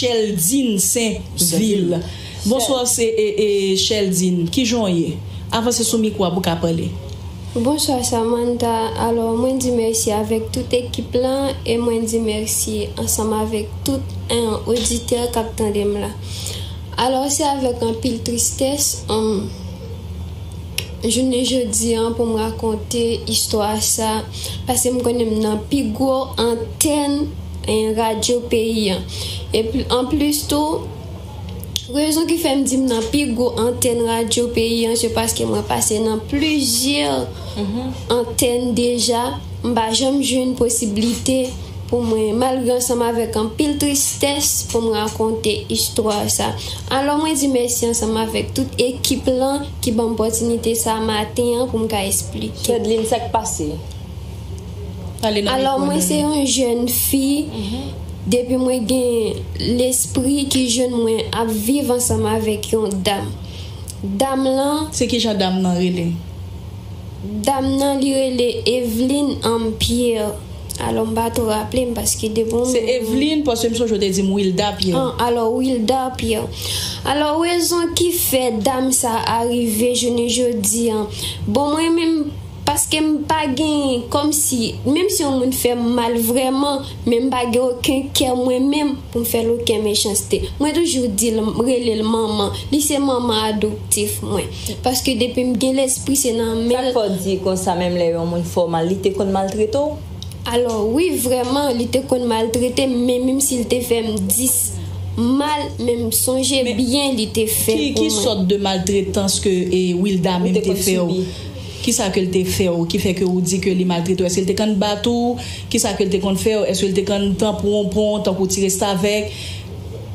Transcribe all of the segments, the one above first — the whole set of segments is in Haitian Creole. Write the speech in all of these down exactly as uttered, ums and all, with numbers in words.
Cheldine Sainvil. Bonswa, se e, e, Cheldine. Kijan w ye? Avanse sou mikwo a pou w ka pale. Bonswa, Samantha. Alò, mwen di mèsi avèk tout ekip lan e mwen di mèsi ansanm avèk tout, en, oditè k ap tande m la. Alò, se avèk anpil tristès, em, jounen jodi an pou m rakonte istwa sa, paske m konnen m nan pi gwo antèn, en, radyo peyi an. Epi, anplis tou, rezon ki fè m di m nan pi gwo antèn radyo peyi an, se paske mwen pase nan plizyè antèn deja. M pa janm jwenn posiblite pou mwen, malgre ansanm avèk anpil tristès, pou m rakonte istwa sa. Alò, mwen di mèsi ansanm avèk tout ekip lan ki ban m opòtinite sa maten an pou m ka eksplike. Cheldine, sa k pase? Pale nan mikwo a. Alò, mwen se yon jèn fi. Depi mwen gen lespri ki jwenn mwen ap viv ansanm avèk yon dam. Dam lan. Se kijan dam nan rele? Dam nan, li rele Evelyne Ann Pierre. Alò, m pa twò raple m paske depi yon... Se Evelyne, paske m sonje w te di m Wilda Pierre. An, alò, Wilda Pierre. Alò, rezon ki fè dam sa arive jounen jodi an, bon, mwen menm, paske m pa gen, kòmsi, menm si yon moun fè m mal vrèman, men m pa gen okenn kè mwen menm pou m fè l okenn mechanste. Mwen toujou di l, rele l manman. Li se manman adoptif mwen. Paske depi m gen lespri, se nan men l. Sa k fè w di konsa, menm lè yon moun fè w mal, li te konn maltrete w? Alò, wi, vrèman, li te konn maltrete m, men menm si l te fè m dis mal, men m sonje byen li te fè pou mwen. Men ki, ki sòt de maltretans ke, e, Wilda menm te fè w? Kisa ke l te fè w ki fè ke ou di ke li maltrete w? Èske l te konn bat ou? Kisa ke l te konn fè w? Èske l te konn tanpwonpwon tankou ti restavèk?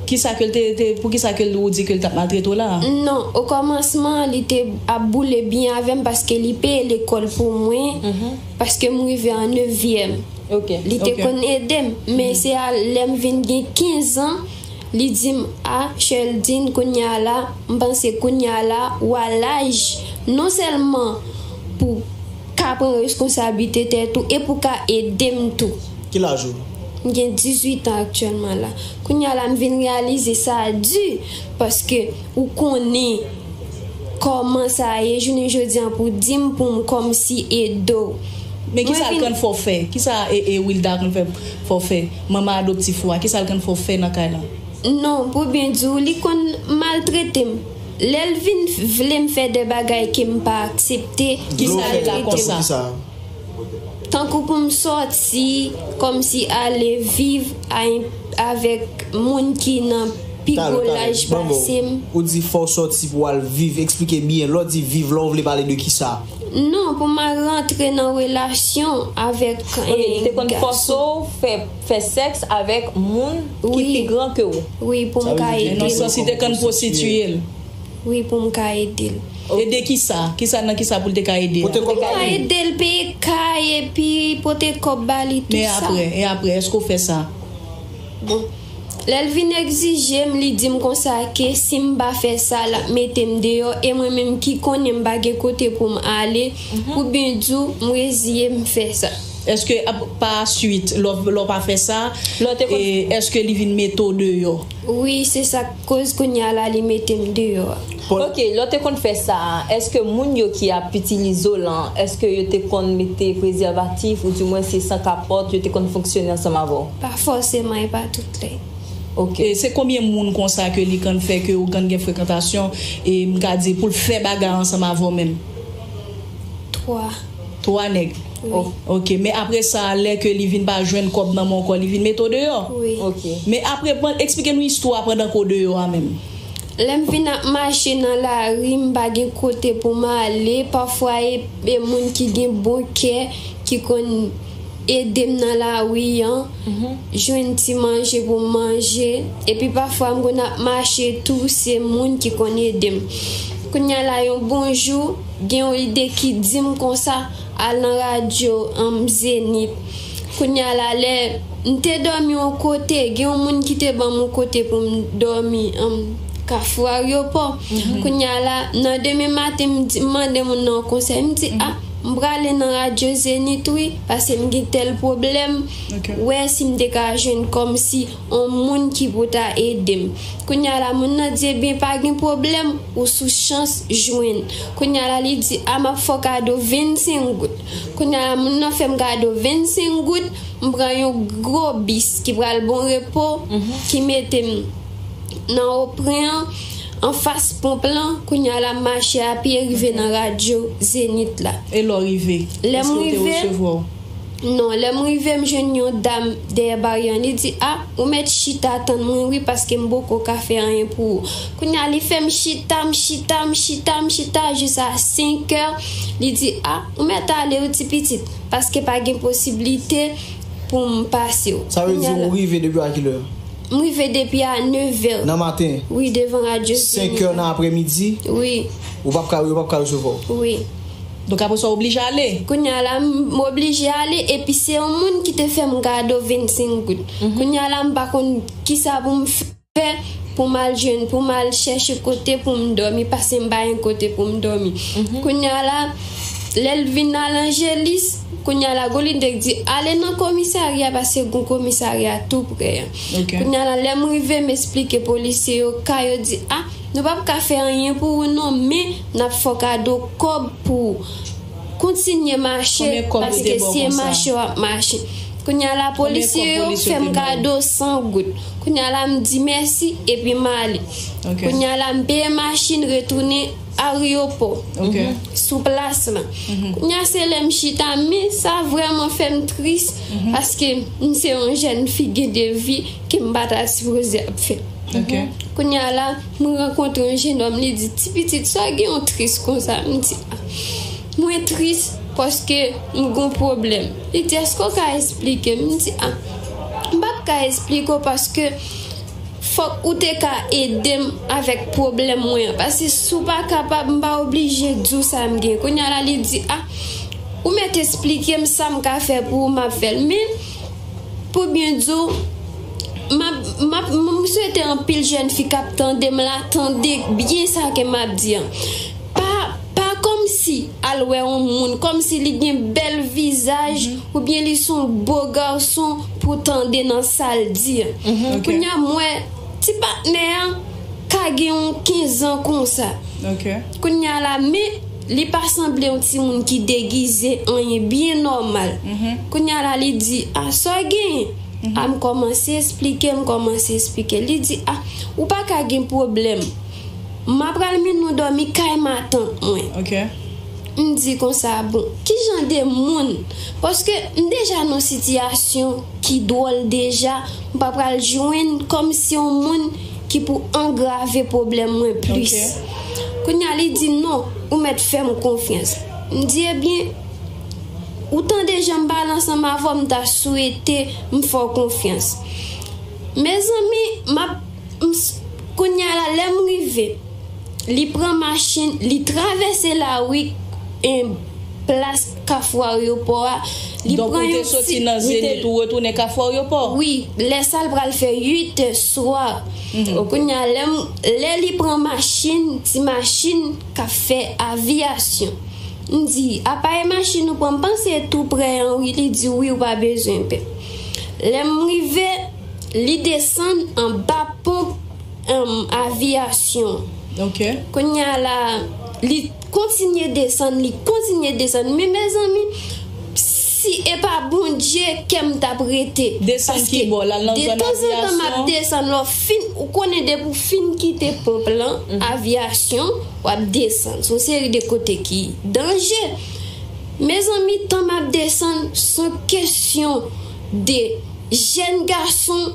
Kisa ke l te, te, poukisa ke l, ou di ke l t ap maltrete w la? Non, okòmansman, li te ap boule byen avè m paske li peye lekòl pou mwen, paske m rive an nevyèm. Li te konn ede m, men se a lè m vin gen kenz an, li di m, "A, Cheldine, kounye a la, m panse kounye a la, w a laj, non sèlman pou ka pran reskonsablite tèt ou, e pou ka ede m tou." Ki laj ou? M gen dizuit an aktyèlman la. Kounye a la, m vin reyalize sa di, paske ou konnen kòman sa ye, jounen jodi an, pou di m pou m kòmsi ede w. Men kisa l konn fè w fè? Kisa e, e Wilda konn fè, fè w fè? Manman adoptif ou a, kisa l konn fè w fè nan kay la? Non, pou byen di w, li konn maltrete m. Lè l vin vle m fè de bagay ke m pa aksepte, li maltrete m. Tankou pou m sòti, kòmsi ale viv a, avèk moun ki nan pi gwo laj pase m. Ou di fò w sòti pou w al viv. Eksplike byen. Lè w di viv la, ou vle pale de kisa? Non, pou m al rantre nan relasyon avèk, e, gason. Ok, li te konn fòse w fè, fè sèks avèk moun ki pi gran ke w. Wi, pou m ka ede l. Nan sans, li te konn pwostitiye l. Wi, pou m ka ede l. Ede kisa? Kisa, nan kisa pou l te ka ede a? Pou m ka ede l peye kay epi pote kòb ba li, tout sa. Men apre, e apre, èske w fè sa? Bon, lè l vin egzije m, li di m konsa ke si m pa fè sa, l ap mete m deyò, e mwen menm ki konnen m pa gen kote pou m ale, pou byen di w, m reziye m fè sa. Èske ap, pa swit, lè w, lè w pa fè sa, e èske li vin mete w deyò? Wi, se sa k koz kounye a la li mete m deyò a. Ok, lè w te konn fè sa a, èske moun yo ki ap itilize w lan, èske yo te konn mete prezèvatif, oudimwen se san kapòt, yo te konn fonksyone ansanm avè w? Pa fòseman, e pa tout lè. Ok. E se konbyen moun konsa ke li konn fè ke ou konn gen frekantasyon, e m ka di pou l fè bagay ansanm avè w menm? Twa. Twa nèg? Wi. Ok, men apre sa, lè ke li vin pa jwenn kòb nan men w ankò, li vin mete w deyò? Wi. Ok. Men apre, pran, eksplike nou istwa pandan ke w deyò a menm. Lè m vin ap mache nan lari, m pa gen kote pou m ale. Pafwa, e, e moun ki gen bon kè ki konn ede m nan lari an, jwenn ti manje pou m manje. Epi pafwa, m konn ap mache tou, se moun ki konn ede m. Kounye a la, yon bon jou, gen yon ide ki di m konsa, al nan radyo, anm, Zenith. Kounye a la, lè m te dòmi yon kote, gen yon moun ki te ban m yon kote pou m dòmi, anm, Kafou Aryopò. Kounye a la, nan demen maten, m di, m mande moun nan yon konsèy, m di, "A, m prale nan radyo Zenith wi, paske m gen tèl pwoblèm. Wè si m te ka jwenn kòmsi yon moun ki pou ta ede m. Kounye a la, moun nan di, ebyen, pa gen pwoblèm, ou sou chans jwenn. Kounye a la, li di, a, m ap fè w kado vennsenk goud. Kounye a la, moun nan fè m kado vennsenk goud, m pran yon gwo bis ki pral Bon Repo, ki mete m nan Opren an, anfas ponp lan, kounye a la, m mache apye rive nan radyo Zenith la. E lè w rive, Lè m èske yo te rive, resevwa w? Non, lè m rive, m jwenn yon dam dèyè baryè an. Li di, a, ou mèt chita tann mwen wi, paske m poko ka fè anyen pou ou. Kounye a, li fè m chita, m chita, m chita, m chita, jis a senk è. Li di, a, ou mèt ale wi, ti pitit, paske pa gen posiblite pou m pase w. Sa vle di ou rive depi a kilè? M rive depi a nèf è. Nan maten? Wi, devan radyo Zenith. Senk è nan aprèmidi? Wi. Ou p ap ka, yo p ap ka resevwa w? Wi. Donk, apre sa, w oblije ale? Kounye a la, m oblije ale, epi se yon moun ki te fè m kado vennsenk goud. Kounye a la, m pa konn kisa pou m fè pou m al jwenn, pou m al chèche kote pou m dòmi, paske m pa gen kote pou m dòmi. Kounye a la, lè l vin al Angelis, kounye a la, Golindèk di, ale nan komisarya, paske gon komisarya tou prè an. Kounye a la, lè m rive, m esplike polisye yo ka, yo di, a, nou p ap ka fè anyen pou ou non, men n ap fè w kado kòb pou ou. Kontinye mache, paske se mache w ap mache. Kounye a la, polisye yo fè m kado san goud. Kounye a la, m di mèsi, epi m ale. Kounye a la, m peye machin, retounen aryopò. Sou plas la. Kounye a, se lè m chita, men sa vrèman fè m tris, paske m se yon jèn figi de vi ke m pa ta sipoze ap fè. Kounye a la, mwen rankontre yon jennòm, li di, ti pitit, sa w gen yon tris konsa? M di, a, mwen tris paske m gon pwoblèm. Li di, èske w ka esplike m? M di, a, m p ap ka esplike w paske fòk ou te ka ede m avèk pwoblèm mwen an. Paske si w pa kapab, m pa oblije di w sa m gen. Kounye a la, li di, a, ou mèt esplike m sa m ka fè pou ou, m ap fè l. Men, pou byen di w, m ap, m ap, m swete anpil jèn fi k ap tande m la, tande byen sa ke m ap di an. Pa, pa kòmsi al wè yon moun, kòmsi li gen bèl vizaj, oubyen li se yon bo gason pou tande nan sa l di an. Kounye a, m wè ti patnè an ka gen yon kenz an konsa. Kounye a la, men li pa sanble yon timoun ki degize, anyen, byen nòmal. Kounye a la, li di, a, sa w genyen? A, m kòmanse esplike, m kòmanse esplike. Li di, a, ou pa ka gen pwoblèm. M apral mennen w dòmi kay matant mwen. M di konsa, bon, ki jan de moun? Paske m deja nan sitiyasyon ki dwòl deja, m pa pral jwenn kòmsi yon moun ki pou angrave pwoblèm mwen plis. Kounye a, li di, non, ou mèt fè m konfyans. M di, ebyen, ou tande jan m pale ansanm avè w, m ta swete m fè w konfyans. Mezanmi, m ap, m s-, kounye a la, lè m rive, li pran machin, li travèse lari, e, plas Kafou Aryopò a, li pran yon ti, Donk, ou te soti nan Zenith, ou retounen Kafou Aryopò? Wi, lè sa l pral fè uit è swa. Kounye a, lè m, lè li pran machin, ti machin k ap fè aviyasyon. M di, apa e machin ou pran? M panse tou prè an, wi. Li di, wi, ou pa bezwen pè. Lè m rive, li desann anba ponp, em, aviyasyon. Kounye a la, li kontinye desann, li kontinye desann. Men, mezanmi, si e pa Bondye, kè m t ap rete. Desann ki bò? L al nan zòn aviyasyon? Paske detanzantan, m ap desann. Lè w fin, ou konnen, depi w fin kite ponp lan, aviyasyon, w ap desann. Se yon seri de kote ki danje. Mezanmi, tan m ap desann, se yon kesyon de jèn gason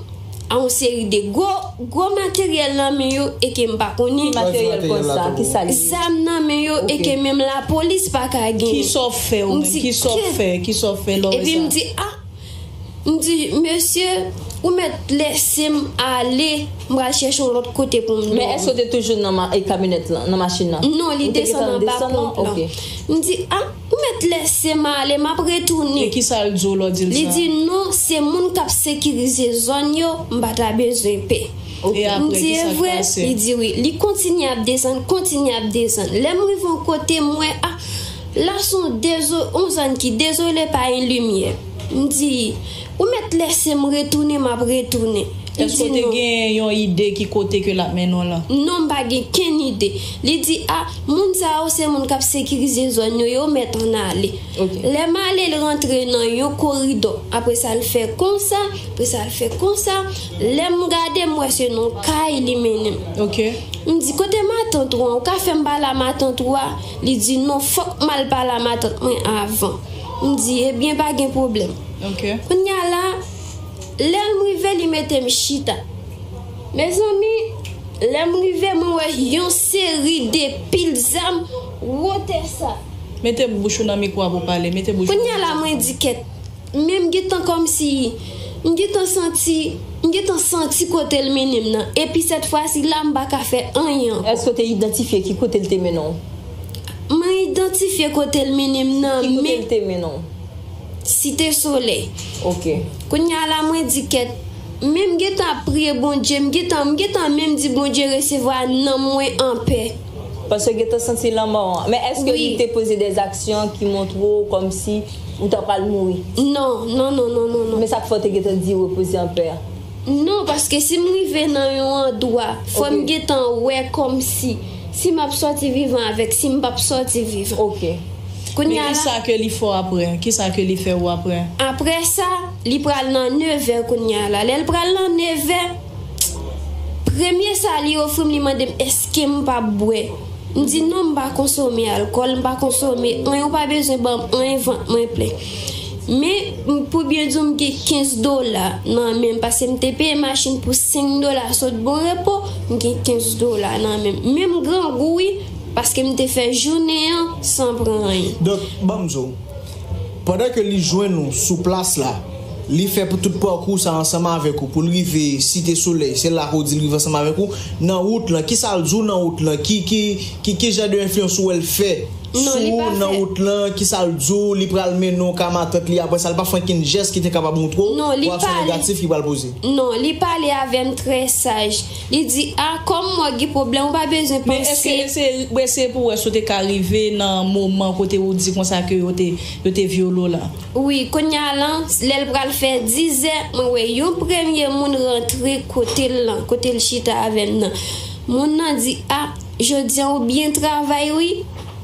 a yon seri de gwo, gwo materyèl nan men yo e ke m pa konnen. Ki materyèl konsa? Ki sa l ye? Zam nan men yo e ke menm lapolis pa ka genyen. Kisa w fè ou menm? Kisa w fè? Kisa w fè lè w wè sa? Epi m di, a, m di, mesye, ou mèt lese m ale, m pral chèche yon lòt kote pou m dòmi. Men èske w te toujou nan ma-, e, kamyonèt lan, nan machin nan? Non, li desann anba ponp lan. M di, a, ou mèt lese m ale, m ap retounen. E kisa l di w lè w di l sa? Li di, non, se moun k ap sekirize zòn yo, m pa ta bezwen pè. M di, e vre? Li di, wi. Li kontinye ap desann, kontinye ap desann. Lè m rive yon kote, m wè, a, La se yon dezo-, yon zòn ki dezole, pa gen limyè. M di, ou mèt lèse m retounen, m ap retounen. Li di non. Èske w te gen yon ide ki kote ke l ap mennen w lan? Non, m pa gen kenn ide. Li di, a, moun sa yo se moun k ap sekirize zòn yo, yo mèt ann ale. Ok. Lè m ale, l rantre nan yon koridò. Apre sa, l fè konsa, apre sa, l fè konsa. Lè m gade, m wè se nan kay li mennen m. Ok. M di, kote matant ou an? Ou ka fè m pale a matant ou a? Li di, non, fòk m al pale a matant mwen avan. M di, ebyen, pa gen pwoblèm. Ok. Kounye a la, lè m rive, li mete m chita. Mezanmi, lè m rive, mwen wè yon seri de pil zam wotè sa. Mete bouch ou nan mikwo a pou w pale. Mete bouch ou. Kounye a la, mwen di kèt. Men m gentan kòmsi, m gentan santi, m gentan santi kote l mennen m nan. Epi sèt fwa si la, m pa ka fè anyen ankò. Èske w te idantifye ki kote l te mennen w? Mwen idantifye kote l mennen m nan, men. Ki kote l te mennen w? Site Solèy. Ok. Kounye a la, mwen di kèt, men m gentan ap priye Bondye, m gentan, m gentan menm di Bondye resevwa nanm mwen anpè. Paske w gentan santi lanmò an. Men èske li te poze de aksyon ki montre w kòmsi ou ta pral mouri? Non, non, non, non, non, non. Men sa k fè w te gentan di repoze anpè a? Non, paske si m rive nan yon andwa, fò m gentan wè kòmsi si m ap sòti vivan avèk, si m p ap sòti vivan. Ok. Kounye a la. Men kisa ke li fè w apre? Kisa ke li fè w apre? Apre sa, li pral nan nevè kounye a la. Lè l pral nan nevè, premye sa li ofri m, li mande m èske m p ap bwè. M di non, m pa konsome alkòl, m pa konsome anyen, ou pa bezwen ban m anyen, vant mwen plen. Men, m, pou byen di w, m gen kenz dola nan men m, paske m te peye machin pou senk dola sot Bon Repo, m gen kenz dola nan men m. Men m grangou, wi, paske m te fè jounen an san pran anyen. Donk, ban m di w, pandan ke li jwenn ou sou plas la, li fè pou tout pakou sa ansanm avèk ou, pou l rive Site Solèy, se la ke w di l rive ansanm avèk ou, nan wout lan, kisa l di w nan wout lan, ki, ki, ki, ki jan de enfliyans ou wè l fè sou ou nan wout lan, kisa l di w, li pral mennen w ka matant li, apre sa, l pa fè okenn jès ki te kapab montre w pou aksyon negatif ki pral poze? Non, li pale avè m trè saj. Li di, a, kòm mwen gen pwoblèm, ou pa bezwen panse. Men èske, èske, èske pou wè si w te ka rive nan moman kote ou di konsa ke yo te, yo te vyole w lan? Wi, kounye a lan, lè l pral fè dizè, mwen wè yon premye moun rantre kote l lan, kote l chita avè m nan. Moun nan di, a, jodi a ou byen travay, wi.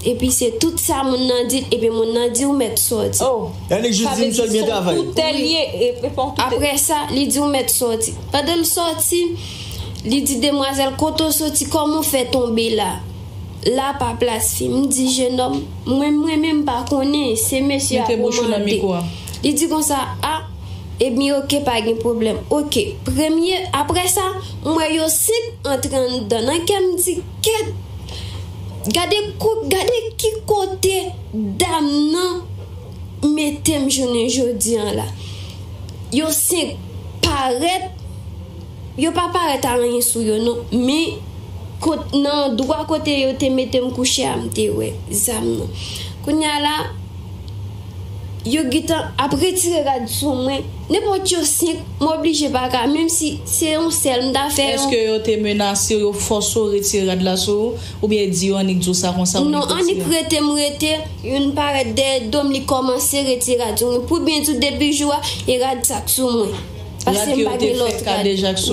Epi se tout sa moun nan di l, epi moun nan di ou mèt sòti. Oh. Yannick jis di misye byen travay. Sa vle di se yon toutè l ye, e, e pa yon toutè. Apre sa, li di ou mèt sòti. Pandan l sòti, li di demwazèl, kote w soti, kòman w fè tonbe la? La pa plas fi. M di, jenòm, mwen, mwen menm pa konnen, se mesye a kòmande. Mete bouch ou nan mikwo a. Li di konsa, a, ebyen, oke, pa gen pwoblèm. Oke, premye, apre sa, m wè yo senk antre anndan. Nan kè m di, kèt, gade ko-, gade ki kote dam nan mete m jounen jodi an la. Yo senk parèt, yo pa parèt a anyen sou yo, non. Men, kot-, nan andwa kote yo te mete m kouche a, m te wè zam nan. Kounye a la, yo gentan ap retire rad sou mwen. Nenpòt yo senk, m oblije pa ka, menm si se yon sèl, m ta fè yon. Èske yo te menase w, yo fòse w retire rad la sou ou, oubyen di yo annik di w sa konsa, ou retire? Non, annik rete, m rete, youn parèt dèyè do m, li kòmanse retire rad sou mwen. Pou byen di w, depi jou a, e rad sa k sou mwen. Paske m pa gen lòt rad.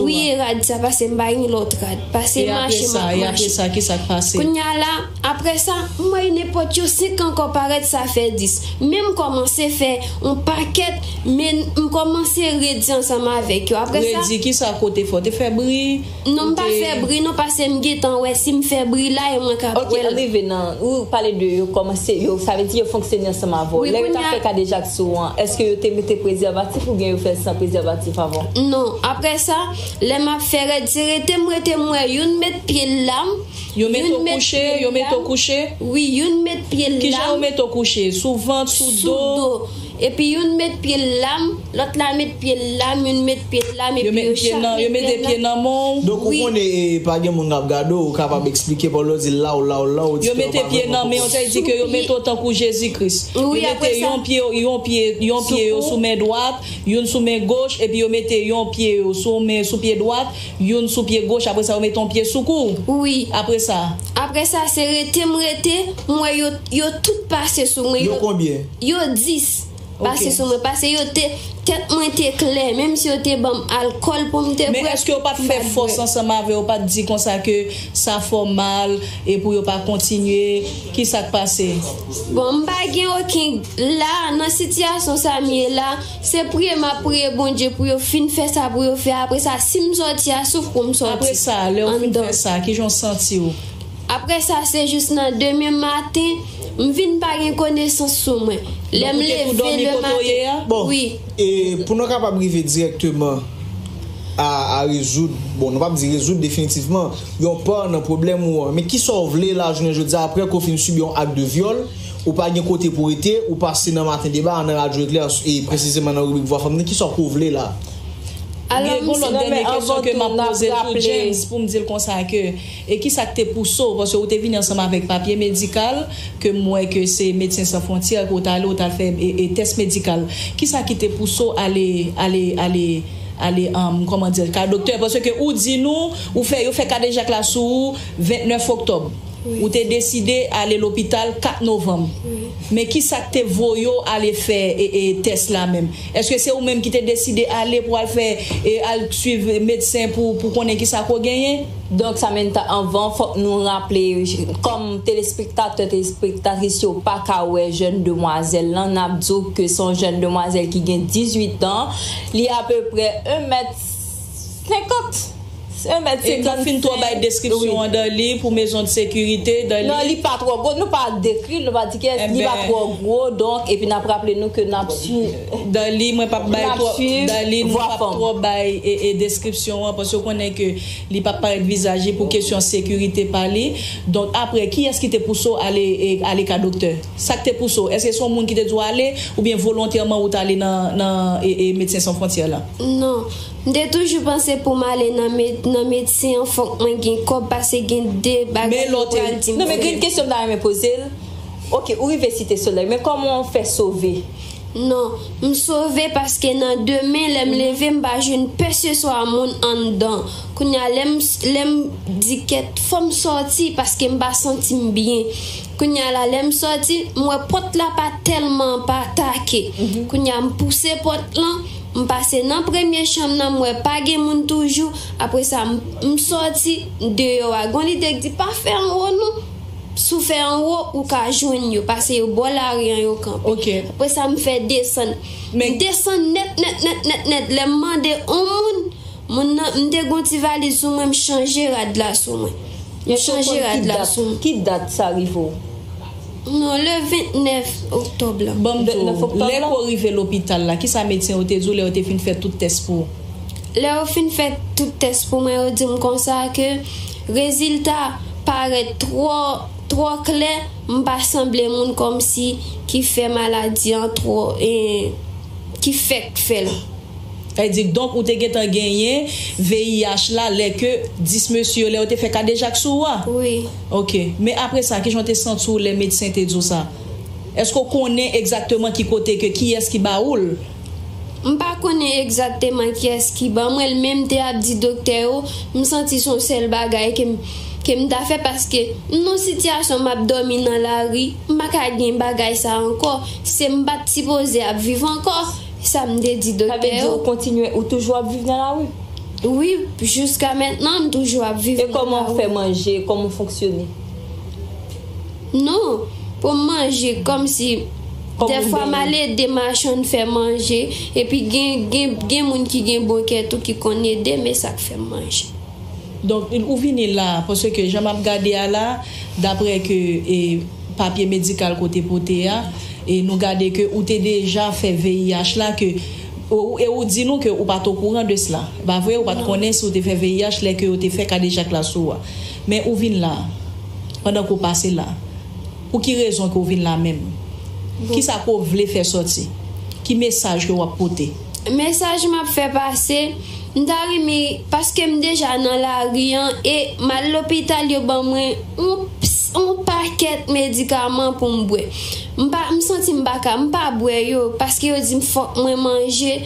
Wi, e rad sa, paske m pa gen lòt rad. Paske mache, m ap mache. E apre sa, ki sa k pase? Kounye a la, apre sa, m wè nenpòt yo senk ankò parèt, sa fè dis. Men m kòmanse fè yon pakèt, men m kòmanse redi ansanm avèk yo. Apre sa. Redi, ki sa ke w te fè? W te fè bri? Non, m pa fè bri, non, paske m gentan wè si m fè bri la, e mwen k ap wè l. Ok, ann rive nan, ou pale de yo kòmanse, yo, sa vle di yo fonksyone ansanm avè w. Wi, kounye a. Lè yo t ap fè kadejak sou ou an, èske yo te mete prezèvatif oubyen yo fè l san prezèvatif avan? Non, apre sa, lè m ap fè rèd, se rete m rete m wè youn met pye l la. Yo mete w kouche, yo mete w kouche? Wi, youn met pye l la. Kijan yo mete w kouche? Sou vant, sou do? Sou do. Epi youn met pye l la m, lòt la met pye l la m, youn met pye l la m, Yo epi yo met pye chak nan, yo met pye mete pye nan men w. Donk ou Wi. Konnen e, pa gen moun k ap gade w, ou kapab eksplike, pa w di la w, la w, la w, ou di Yo ke w mete pa pye gen nan men w, kòb. Sa vle di ke yo mete w tankou Jezi Kris. Yo Wi, mete apre sa- yon pye, yon pye, yon pye yo sou men dwat, youn sou men goch, epi yo mete yon pye yo sou men, sou pye dwat, youn sou pye goch, apre sa yo mete yon pye sou kou. Wi. Apre sa, Apre sa, se rete m rete, m wè yo, yo tout pase sou mwen. Yo konbyen? Yo dis pase Ok. sou mwen. Pase yo te, tèt mwen te klè, menm si yo te ban m alkòl pou m te Men bwè, èske yo pa t m fè pa t fòs bwè. Ansanm avè w, yo pa t di konsa ke sa fè w mal e pou yo pa kontinye? Ki sa k pase? Bon, m pa gen okenn la, nan sitiyasyon sa m ye la, se priye m ap priye Bondye pou yo fin fè sa pou yo fè. Apre sa, si m sòti a souf pou m sòti. Apre sa, lè w fin Anndan. Fè sa, kijan w santi w? Apre sa, se jis nan demen maten, m vin pa gen konesans sou mwen. Lè m Donk, ou te tou leve dòmi le kote w ye maten. A? Bon, Wi. E pou nou kapab rive dirèkteman a, a rezoud, bon, nou p ap di rezoud definitivman, yon pa nan pwoblèm ou an. Men kisa w vle la, jounen jodi a, apre ke w fin sibi yon ak de vyòl, ou pa gen kote pou rete, ou pase nan Maten Deba, nan Radyo Eklè, e presizeman nan ribrik Vwa Fanm nan, kisa w vle la? Alò, Gen yon lòt dènye kesyon ke m ap poze tou James pou m di l konsa ke, e kisa k te pouse w, paske ou te vini ansanm avèk papye medikal, ke m wè ke se Medsen San Fwontyè ke w t ale, ou t al fè e, e tès medikal. Kisa ki te pouse w ale, ale, ale, ale, um, kòman di l, ka doktè? Paske ou di nou, ou fè, yo fè kadejak la sou ou vennèf oktòb. Ou te deside ale lopital kat novanm. Men kisa k te voye w ale fè e, e, tès la menm? Èske se ou menm ki te deside ale pou al fè e al swiv medsen pou, pou konnen kisa ke w genyen? Donk, Samantha, anvan, fòk nou raple, kòm telespektatè, telespektatris yo pa ka wè jèn demwazèl lan, n ap di w ke se yon jèn demwazèl ki gen dizuit an, li apeprè en mèt senkant. En mèt senkant. E nou fin twò bay deskripsyon an dan li pou mezon de sekirite, dan li. Non, li pa twò gwo, nou pa dekri l, nou pa di kiyès, li pa twò gwo, donk, epi n ap raple nou ke n ap swiv. Dan li, mwen p ap bay twò, dan li, nou p ap twò bay e, e deskripsyon an, paske w konnen ke li p ap parèt vizaj li pou kesyon sekirite pa li. Donk, apre, kiyès ki te pouse w ale, e, ale ka doktè? Sa k te pouse w? Èske se yon moun ki te di w ale, oubyen volontèman ou t ale nan, nan e, e, Medsen San Fwontyè la? Non. M te toujou panse pou m ale nan, med, nan medsen an, fòk mwen gen kòb, paske gen de bagay yo pral di m. Non, men gen kesyon m ta renmen poze l. Ok, ou rive Site Solèy, men kòman w fè sove? Non, m sove paske nan demen, lè m leve, m pa jwenn peseswa moun anndan. Kounye a, lè m, lè m di kèt, fò m sòti paske m pa santi m byen. Kounye a la, lè m sòti, m wè pòt la pa tèlman pa take. Kounye a, m pouse pòt lan, m pase nan premye chanm nan, m wè pa gen moun toujou. Apre sa, m, m sòti deyò a. Gon lide k di, pa fè anwo non. Si w fè anwo, ou ka jwenn yo, paske yo bò lari an yo kanpe. Ok. Apre sa, m fè desann. M desann nèt, nèt, nèt, nèt, nèt. Lè m mande yon moun, moun nan, m te gon ti valiz sou mwen, m chanje rad la sou mwen. M chanje rad la sou mwen. Ki dat sa rive w? Non, le vennèf oktòb la. Ban m di w, lè ke w rive lopital la, kisa medsen yo te di w lè yo te fin fè tout tès pou ou? Lè yo fin fè tout tès pou mwen, yo di m konsa ke rezilta parèt twò, twò klè, m pa sanble moun kòmsi ki fè maladi an twò, e, ki fèk fè l. Sa vle di, donk, ou te gentan genyen V I H la lè ke dis mesye yo, lè yo te fè kadejak sou ou a? Wi. Ok. Men apre sa, kijan w te santi w lè medsen te di w sa? Èske w konnen egzakteman ki kote ke, kiyès ki ba ou l? M pa konnen egzakteman kiyès ki ban mwen l, men m te ap di doktè yo, m santi se yon sèl bagay ke m, ke m ta fè, paske m nan sitiyasyon m ap dòmi nan lari, m pa ka gen bagay sa ankò. Se m pa t sipoze ap viv ankò, sa m te di doktè yo. Sa vle di ou kontinye, ou toujou ap viv nan lari? Wi, jiska mentnan, m toujou ap viv nan lari. E kòman w fè manje? Kòman w fonksyone? Non, pou m manje, kòmsi dèfwa m al ede machann fè manje, epi gen, gen, gen moun ki gen bon kè tou ki konn ede m, e sa k fè m manje. Donk, ou vini la, paske jan m ap gade a la, daprè ke, e, papye medikal ke w te pote a, e nou gade ke ou te deja fè V I H la, ke, ou, e ou di nou ke ou pa t okouran de sela. E pa vre, ou pa t konnen si w te fè V I H lè ke yo te fè kadejak la sou ou a. Men ou vin la, pandan ke w pase la. Pou ki rezon ke w vin la menm? Kisa ke w vle fè sòti? Ki mesaj ke w ap pote? Mesaj m ap fè pase, m ta renmen, paske m deja nan lari an, e m al lopital, yo ban mwen yon, yon pakèt medikaman pou m bwè. M pa, m santi m pa ka, m pa bwè yo, paske yo di m fòk mwen manje,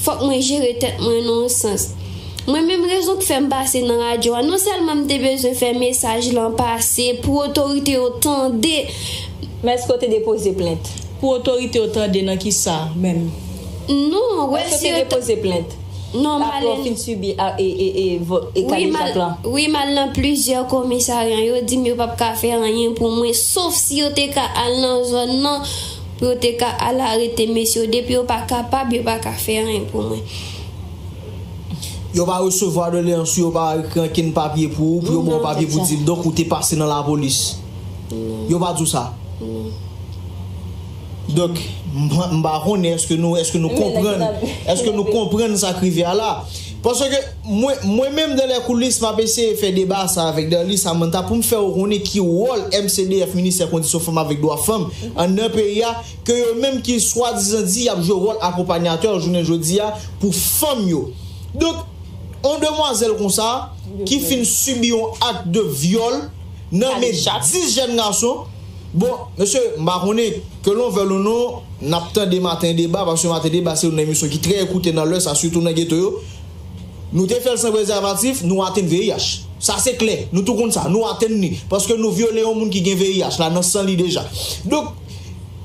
fòk mwen jere tèt mwen nan yon sans. Mwen menm, rezon k fè m pase nan radyo a, non sèlman m te bezwen fè mesaj lan pase pou otorite yo tande. Men èske w te depoze plent? Pou otorite yo tande nan kisa menm? Non, wè, èske w te depoze plent? Non, m al. Apre w fin sibi a, e, e, e, vo- e wi, m al, kadejak lan? Wi, m al nan plizyè komisarya. Yo di m yo p ap ka fè anyen pou mwen, sof si yo te ka al nan zòn nan, pou yo te ka al arete mesye yo. Depi yo pa kapab, yo pa ka fè anyen pou mwen. Yo pa resevwa doleyans ou, yo pa ekri ankenn papye pou ou, pou yo ba w papye pou di l. Donk, ou te pase nan lapolis. Yo pa di w sa. Donk, m, m pa konnen èske nou, èske nou konprann, èske nou konprann sa k rive a la. Paske mwen, mwen menm, dans les coulisses, m ap eseye fè deba sa avèk Darly Samantha pou m fè w konnen ki wòl M C D F, Ministè Kondisyon Fanm avèk Dwa Fanm, anndan peyi a, ke yo menm ki swadizan di y ap jwe wòl akonpanyatè jounen jodi a pou fanm yo. Donk, yon demwazèl konsa ki fin sibi yon ak de vyòl nan men dis jèn gason. Bon, mesye, m pa konnen ke l vle ou non, n ap tande Maten Deba, paske Maten Deba se youn nan emisyon ki trè ekoute nan lè sa, sitou nan geto yo. Nou te fè l san prezèvatif, nou atenn V I H. Sa se klè, nou tou konn sa, nou atenn li, paske nou vyole yon moun ki gen V I H la nan san li deja. Donk,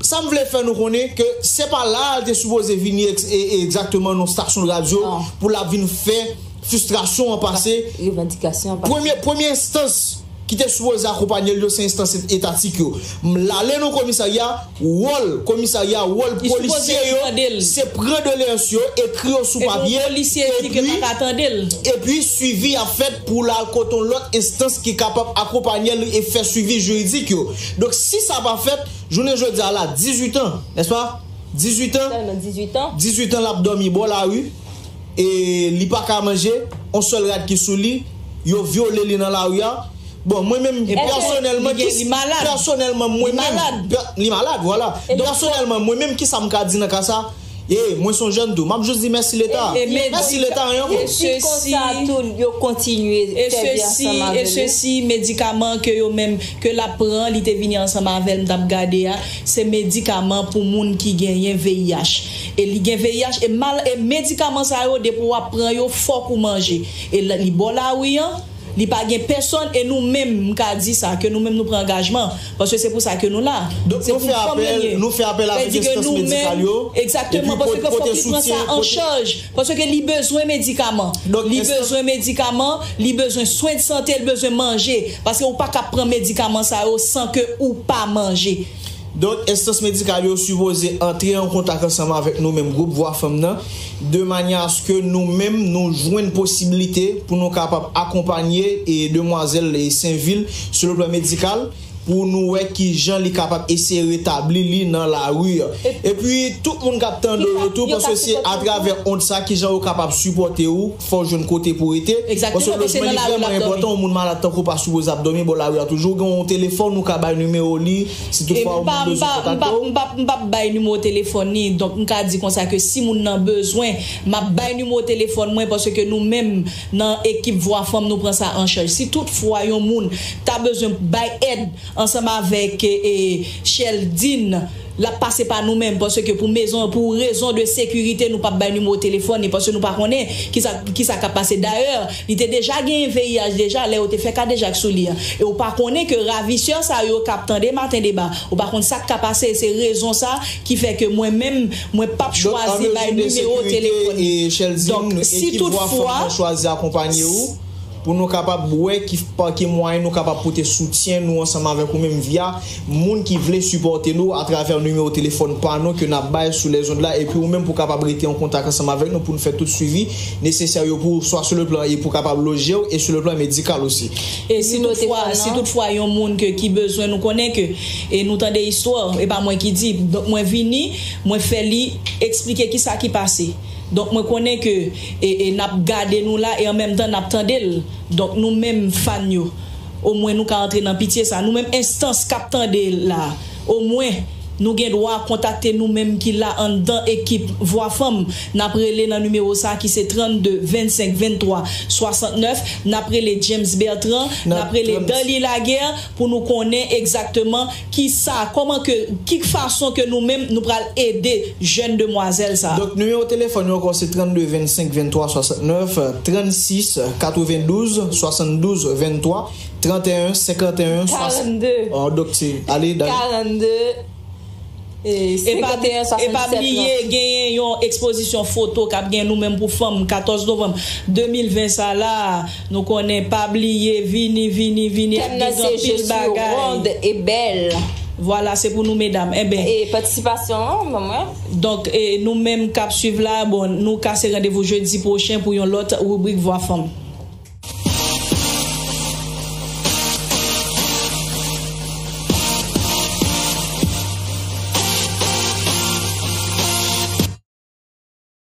sa m vle fè nou konnen ke se pa la a l te sipoze vini ex- e- e- egzakteman nan stasyon radyo pou l ap vin fè fristrasyon an pase. Revandikasyon an pase. Premye, premye enstans ki te sipoze akonpanye l yo, se enstans etatik yo. M, l ale nan komisarya, wòl komisarya, wòl polisye yo, se pran doleyans yo, ekri yo sou papye, epi, epi swivi ap fèt pou l al kote yon lòt enstans ki kapab akonpanye l e fè swivi jiridik yo. Donk, si sa pa fèt, jounen jodi a la, dizuit an, nèspa? Dizuit an. Sèlman dizuit an. Dizuit an, l ap dòmi bò lari. E li pa ka manje, yon sèl rad ki sou li, yo vyole li nan lari a. Bon, mwen menm, pèsonèlman, ki, pèsonèlman, mwen menm, pè- li malad, vwala. Pèsonèlman, mwen menm, kisa m ka di nan ka sa? E, mwen se yon jèn tou. M ap jis di mèsi Leta. Mèsi Leta, anyen ankò. E sesi, e sesi, medikaman ke yo menm, ke l ap pran, li te vini ansanm avè l, m t ap gade a, se medikaman pou moun ki genyen V I H. E li gen V I H, e mal, e medikaman sa yo, depi w ap pran yo, fòk ou manje. E la- li bò lari an, li pa gen pèsonn, e nou menm, m ka di sa, ke nou menm nou pran angajman, paske se pou sa ke nou la. Donk, se pou fanm yo l ye. Nou fè apèl avèk enstans medikal yo, egzakteman, paske fòk li pran sa an chaj, paske li bezwen medikaman. Li bezwen medikaman, li bezwen swen de sante, li bezwen manje, paske ou pa ka pran medikaman sa yo san ke ou pa manje. Donk, enstans medikal yo sipoze antre an kontak ansanm avèk nou menm, gwoup Vwa Fanm nan, de manyè aske nou menm, nou jwenn posiblite pou nou kapab akonpanye e demwazèl e Senvil sou le plan medikal, pou nou wè ki jan li kapab eseye retabli li nan lari a. Epi, tout moun k ap tande w yo tou, paske se atravè ond sa, ki jan yo kapab sipòte w, fò w jwenn kote pou w rete. Paske lojman li vrèman enpòtan, yon moun malad tankou w pa sipoze ap dòmi bò lari a toujou. Ou gen yon telefòn, ou ka bay nimewo li, si toutfwa yon moun bezwen kontakte w. M p ap, m p ap, m p ap bay nimewo telefòn li. Donk, m ka di konsa ke si moun nan bezwen, m ap bay nimewo telefòn mwen, paske nou menm, nan ekip Vwa Fanm, nou pran sa an chaj. Si toutfwa yon moun ta bezwen bay èd ansanm avèk, e, e, Cheldine, l ap pase pa nou menm, paske pou mezon, pou rezon de sekirite, nou p ap bay nimewo telefòn li, paske nou pa konnen kisa, kisa k ap pase. Dayè, li te deja genyen V I H deja, lè yo te fè kadejak sou li an. E ou pa konnen ke ravisè sa yo k ap tande Maten Deba, ou pa konn sa k ka pase, se rezon sa ki fè ke mwen menm, mwen p ap chwazi bay nimewo telefòn. Donk, si toutfwa, pou nou kapab wè ki, pa ki mwayen nou kapab pote soutyen nou ansanm avèk ou menm via moun ki vle sipòte nou atravè nimewo telefòn pa nou ke n ap bay sou lèzond la, epi ou menm pou kapab rete an kontak ansanm avèk nou pou n fè tout swivi nesesè yo pou ou, swa sou le plan e pou kapab loje w, e sou le plan medikal osi. E si toutfwa, si toutfwa yon moun ke, ki bezwen, nou konnen ke, e nou tande istwa, e pa mwen ki di, donk mwen vini, mwen fè li eksplike kisa ki pase. Donk, mwen konnen ke, e, e, n ap gade nou la, e an menm tan n ap tande l. Donk, nou menm fan yo, omwen nou ka antre nan pitye sa. Nou menm enstans k ap tande l la, omwen Nou gen dwa kontakte nou menm ki la anndan ekip Vwa Fanm. N ap rele nan nimewo sa a ki se trannde vennsenk venntwa swasantnèf. N ap rele James Bertrand, n ap rele Darly Laguerre pou nou konnen egzakteman kisa, kòman ke, ki fason ke nou menm nou pral ede jèn demwazèl sa a. Donk, nimewo telefòn yo ankò se trannde vennsenk venntwa swasantnèf, trannsis katrevendouz swasanndouz venntwa, tranteyen senkanteyen swasant. Karannde. Oh, donk se, ale, Darly. Karannde. E pa, e pa bliye, genyen yon ekspozisyon foto k ap gen nou menm pou fanm, katòz novanm de mil ven sa la. Nou konnen, pa bliye, vini, vini, vini, ap gen anpil bagay. Tèm nan se je suis ronde et belle. Vwala, se pou nou medam. Enben. E patisipasyon an, ban mwen. Donk, e, nou menm k ap swiv la, bon, nou kase randevou jedi pwochen pou yon lòt ribrik Vwa Fanm.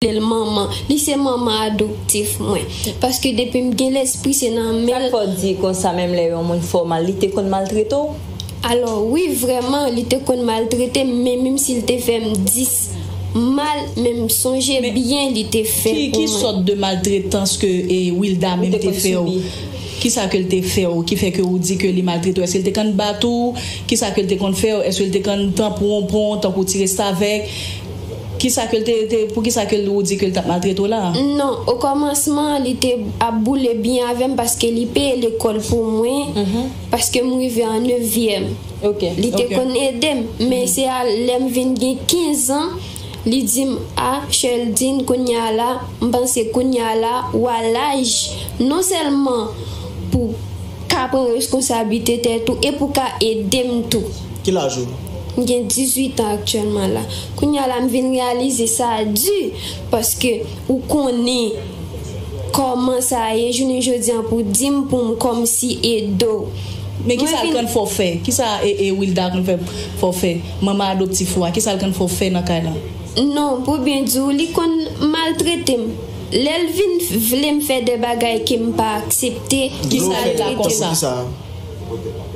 L manman, li se manman adoptif mwen. Paske depi m gen lespri, se nan men l. Sa k fè w di konsa, menm lè yon moun fè w mal, li te konn maltrete w? Alò, wi, vrèman, li te konn maltrete m, men menm si l te fè m dis mal, men m sonje byen li te fè pou mwen. Ki sòt de maltretans ke, e, Wilda menm te fè w? Kisa ke l te fè w ki fè ke ou di ke li maltrete w? Èske l te konn bat ou? Kisa ke l te konn fè w? Èske l te konn tanpon w, pran w tankou ti restavèk? Kisa ke l te, te, poukisa ke l, ou di ke l t ap maltrete w la? Non, okòmansman, li te ap boule byen avè m paske li peye lekòl pou mwen, paske m rive an nevyèm. Li te konn ede m, men se a lè m vin gen kenz an, li di m, "A, Cheldine, kounye a la, m panse kounye a la, w a laj, non sèlman pou ka pran reskonsablite tèt ou, e pou ka ede m tou." Ki laj ou? M gen dizuit an aktyèlman la. Kounye a la, m vin reyalize sa di, paske ou konnen kòman sa ye, jounen jodi an, pou di m pou m kòmsi ede w. Men kisa l konn fè w fè? Kisa e, e Wilda konn fè, fè w fè? Manman adoptif ou a, kisa l konn fè w fè nan kay la? Non, pou byen di w, li konn maltrete m. Lè l vin vle m fè de bagay ke m pa aksepte, li maltrete m. Kisa l la konsa?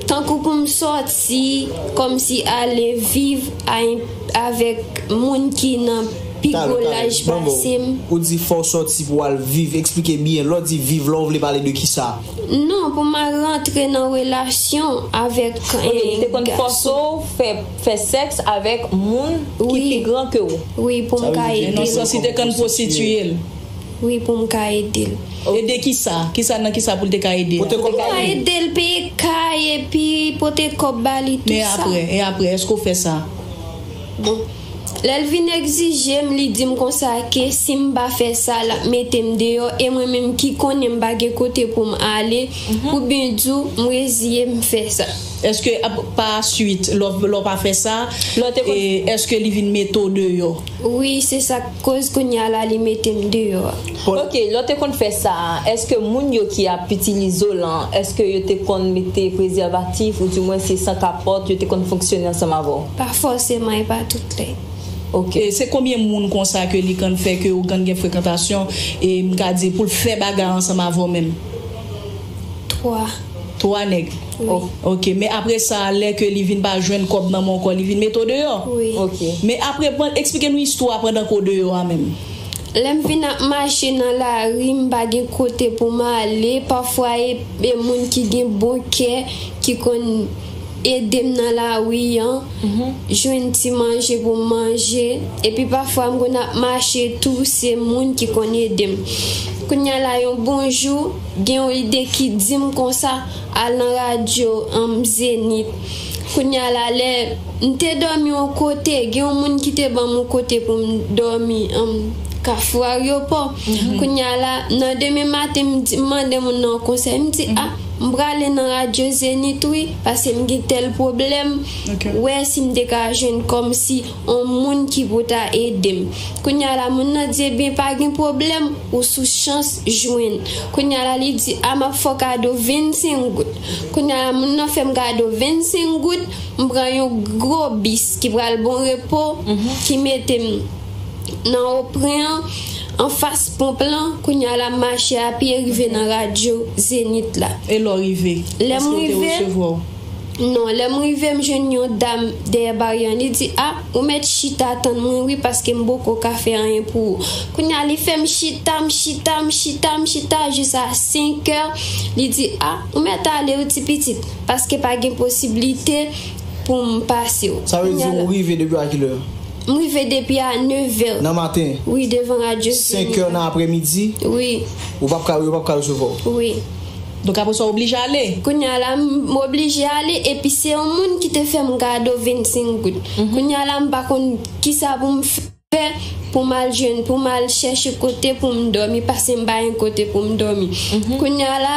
Tankou pou m sòti, kòmsi ale viv a, avèk moun ki nan pi gwo laj pase m. Ou di fò w sòti pou w al viv. Eksplike byen. Lè w di viv la, ou vle pale de kisa? Non, pou m al rantre nan relasyon avèk, e, gason. Li te konn fòse w fè, fè sèks avèk moun ki pi gran ke w. Wi, pou m ka ede l. Nan sans, li te konn pwostitiye l. Wi, pou m ka ede l. Ede kisa? Kisa, nan kisa pou l te ka ede l? Pou m ka ede l peye kay epi pote kòb ba li, tou sa. Men apre, e apre, èske w fè sa? Bon. Lè l vin egzije m, li di m konsa ke si m pa fè sa, l ap mete m deyò, e mwen menm ki konnen m pa gen kote pou m ale, pou byen di w, m reziye m fè sa. Èske ap, pa swit, lè w, lè w pa fè sa, e, èske li vin mete w deyò? Wi, se sa k koz kounye a la li mete m deyò a. Ok, lè w te konn fè sa a, èske moun yo ki ap itilize w lan, èske yo te konn mete prezèvatif, oudimwen se san kapòt, yo te konn fonksyone ansanm avè w? Pa fòseman, e pa tout lè. Ok. E se konbyen moun konsa ke li konn fè ke ou konn gen frekantasyon, e m ka di pou l fè bagay ansanm avè w menm? Twa. Twa nèg? Wi. Ok, men apre sa, lè ke li vin pa jwenn kòb nan men w ankò, li vin mete w deyò? Wi. Ok. Men apre, ban, eksplike nou istwa pandan ke w deyò a menm. Lè m vin ap mache nan lari, m pa gen kote pou m ale. Pafwa, e, e moun ki gen bon kè ki konn ede m nan lari an, jwenn ti manje pou m manje. Epi pafwa, m konn ap mache tou, se moun ki konn ede m. Kounye a la, yon bon jou, gen yon ide ki di m konsa, al nan radyo, anm, Zenith. Kounye a la, lè m te dòmi yon kote, gen yon moun ki te ban m yon kote pou m dòmi, anm, Kafou Aryopò. Kounye a la, nan demen maten, m di, m mande moun nan yon konsèy. M di, a, m prale nan radyo Zenith wi, paske m gen tèl pwoblèm. Wè si m te ka jwenn kòmsi yon moun ki pou ta ede m. Kounye a la, moun nan di, ebyen, pa gen pwoblèm, ou sou chans jwenn. Kounye a la, li di, a, m ap fè w kado vennsenk goud. Kounye a la, moun nan fè m kado vennsenk goud, m pran yon gwo bis ki pral Bon Repo, ki mete m nan Opren an, anfas ponp lan, kounye a la, m mache a pye rive nan radyo Zenith la. E lè w rive, èske yo te resevwa w? Non, lè m rive, m jwenn yon dam dèyè baryè an. Li di, "A, ou mèt chita tann mwen, wi, paske m poko ka fè anyen pou ou." Kounye a, li fè m chita, m chita, m chita, m chita, jis a senkè. Li di, "A, ou mèt ale, wi, ti pitit, paske pa gen posiblite pou m pase w." Sa vle di ou rive depi a kilè? M rive depi a nevè. Nan maten? Wi, devan radyo Senkè nan aprèmidi? Wi. Ou p ap ka, yo p ap ka resevwa w? Wi. Donk, apre sa, w oblije ale? Kounye a la, m oblije ale, epi se yon moun ki te fè m kado vennsenk goud. Kounye a la, m pa konn kisa pou m fè pou m al jwenn, pou m al chèche kote pou m dòmi, paske m pa gen kote pou m dòmi. Kounye a la,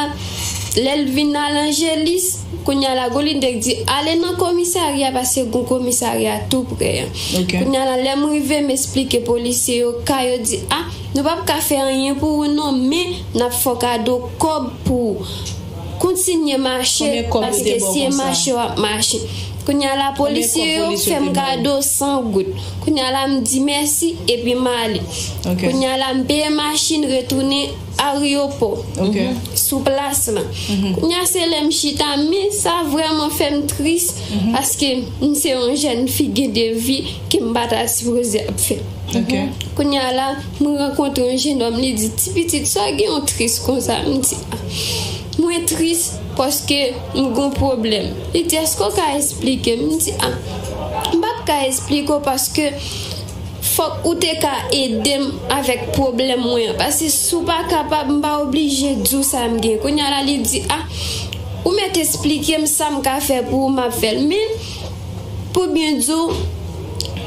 lè l vin al Angelis, kounye a la, Golindèk di, "Ale nan komisarya, paske gon komisarya tou prè an." Ok. Kounye a la, lè m rive, m esplike polisye yo ka, yo di, "A, nou p ap ka fè anyen pou ou non, men n ap fè w kado kòb pou ou. Kontinye mache, paske si e mache w ap mache." Kounye a la, polisye yo fè m kado san goud. Kounye a la, m di mèsi, epi m ale. Ok. Kounye a la, m peye machin, retounen ariyopò. Ok. Sou plas la. Kounye a, se lè m chita, men sa vrèman fè m tris, paske m se yon jèn fi gen de vi ke m pa ta sipoze ap fè. Ok. Kounye a la, mwen rankontre yon jennòm, li di, "Ti pitit, sa gen yon tris konsa?" M di, "A, mwen tris paske m gon pwoblèm." Li di, "Èske w ka esplike m?" M di, "A, m p ap ka esplike w paske fòk ou te ka ede m avèk pwoblèm mwen an. Paske si w pa kapab, m pa oblije di w sa m gen." Kounye a la, li di, "A, ou mèt esplike m sa m ka fè pou ou, m ap fè l." Men, pou byen di w,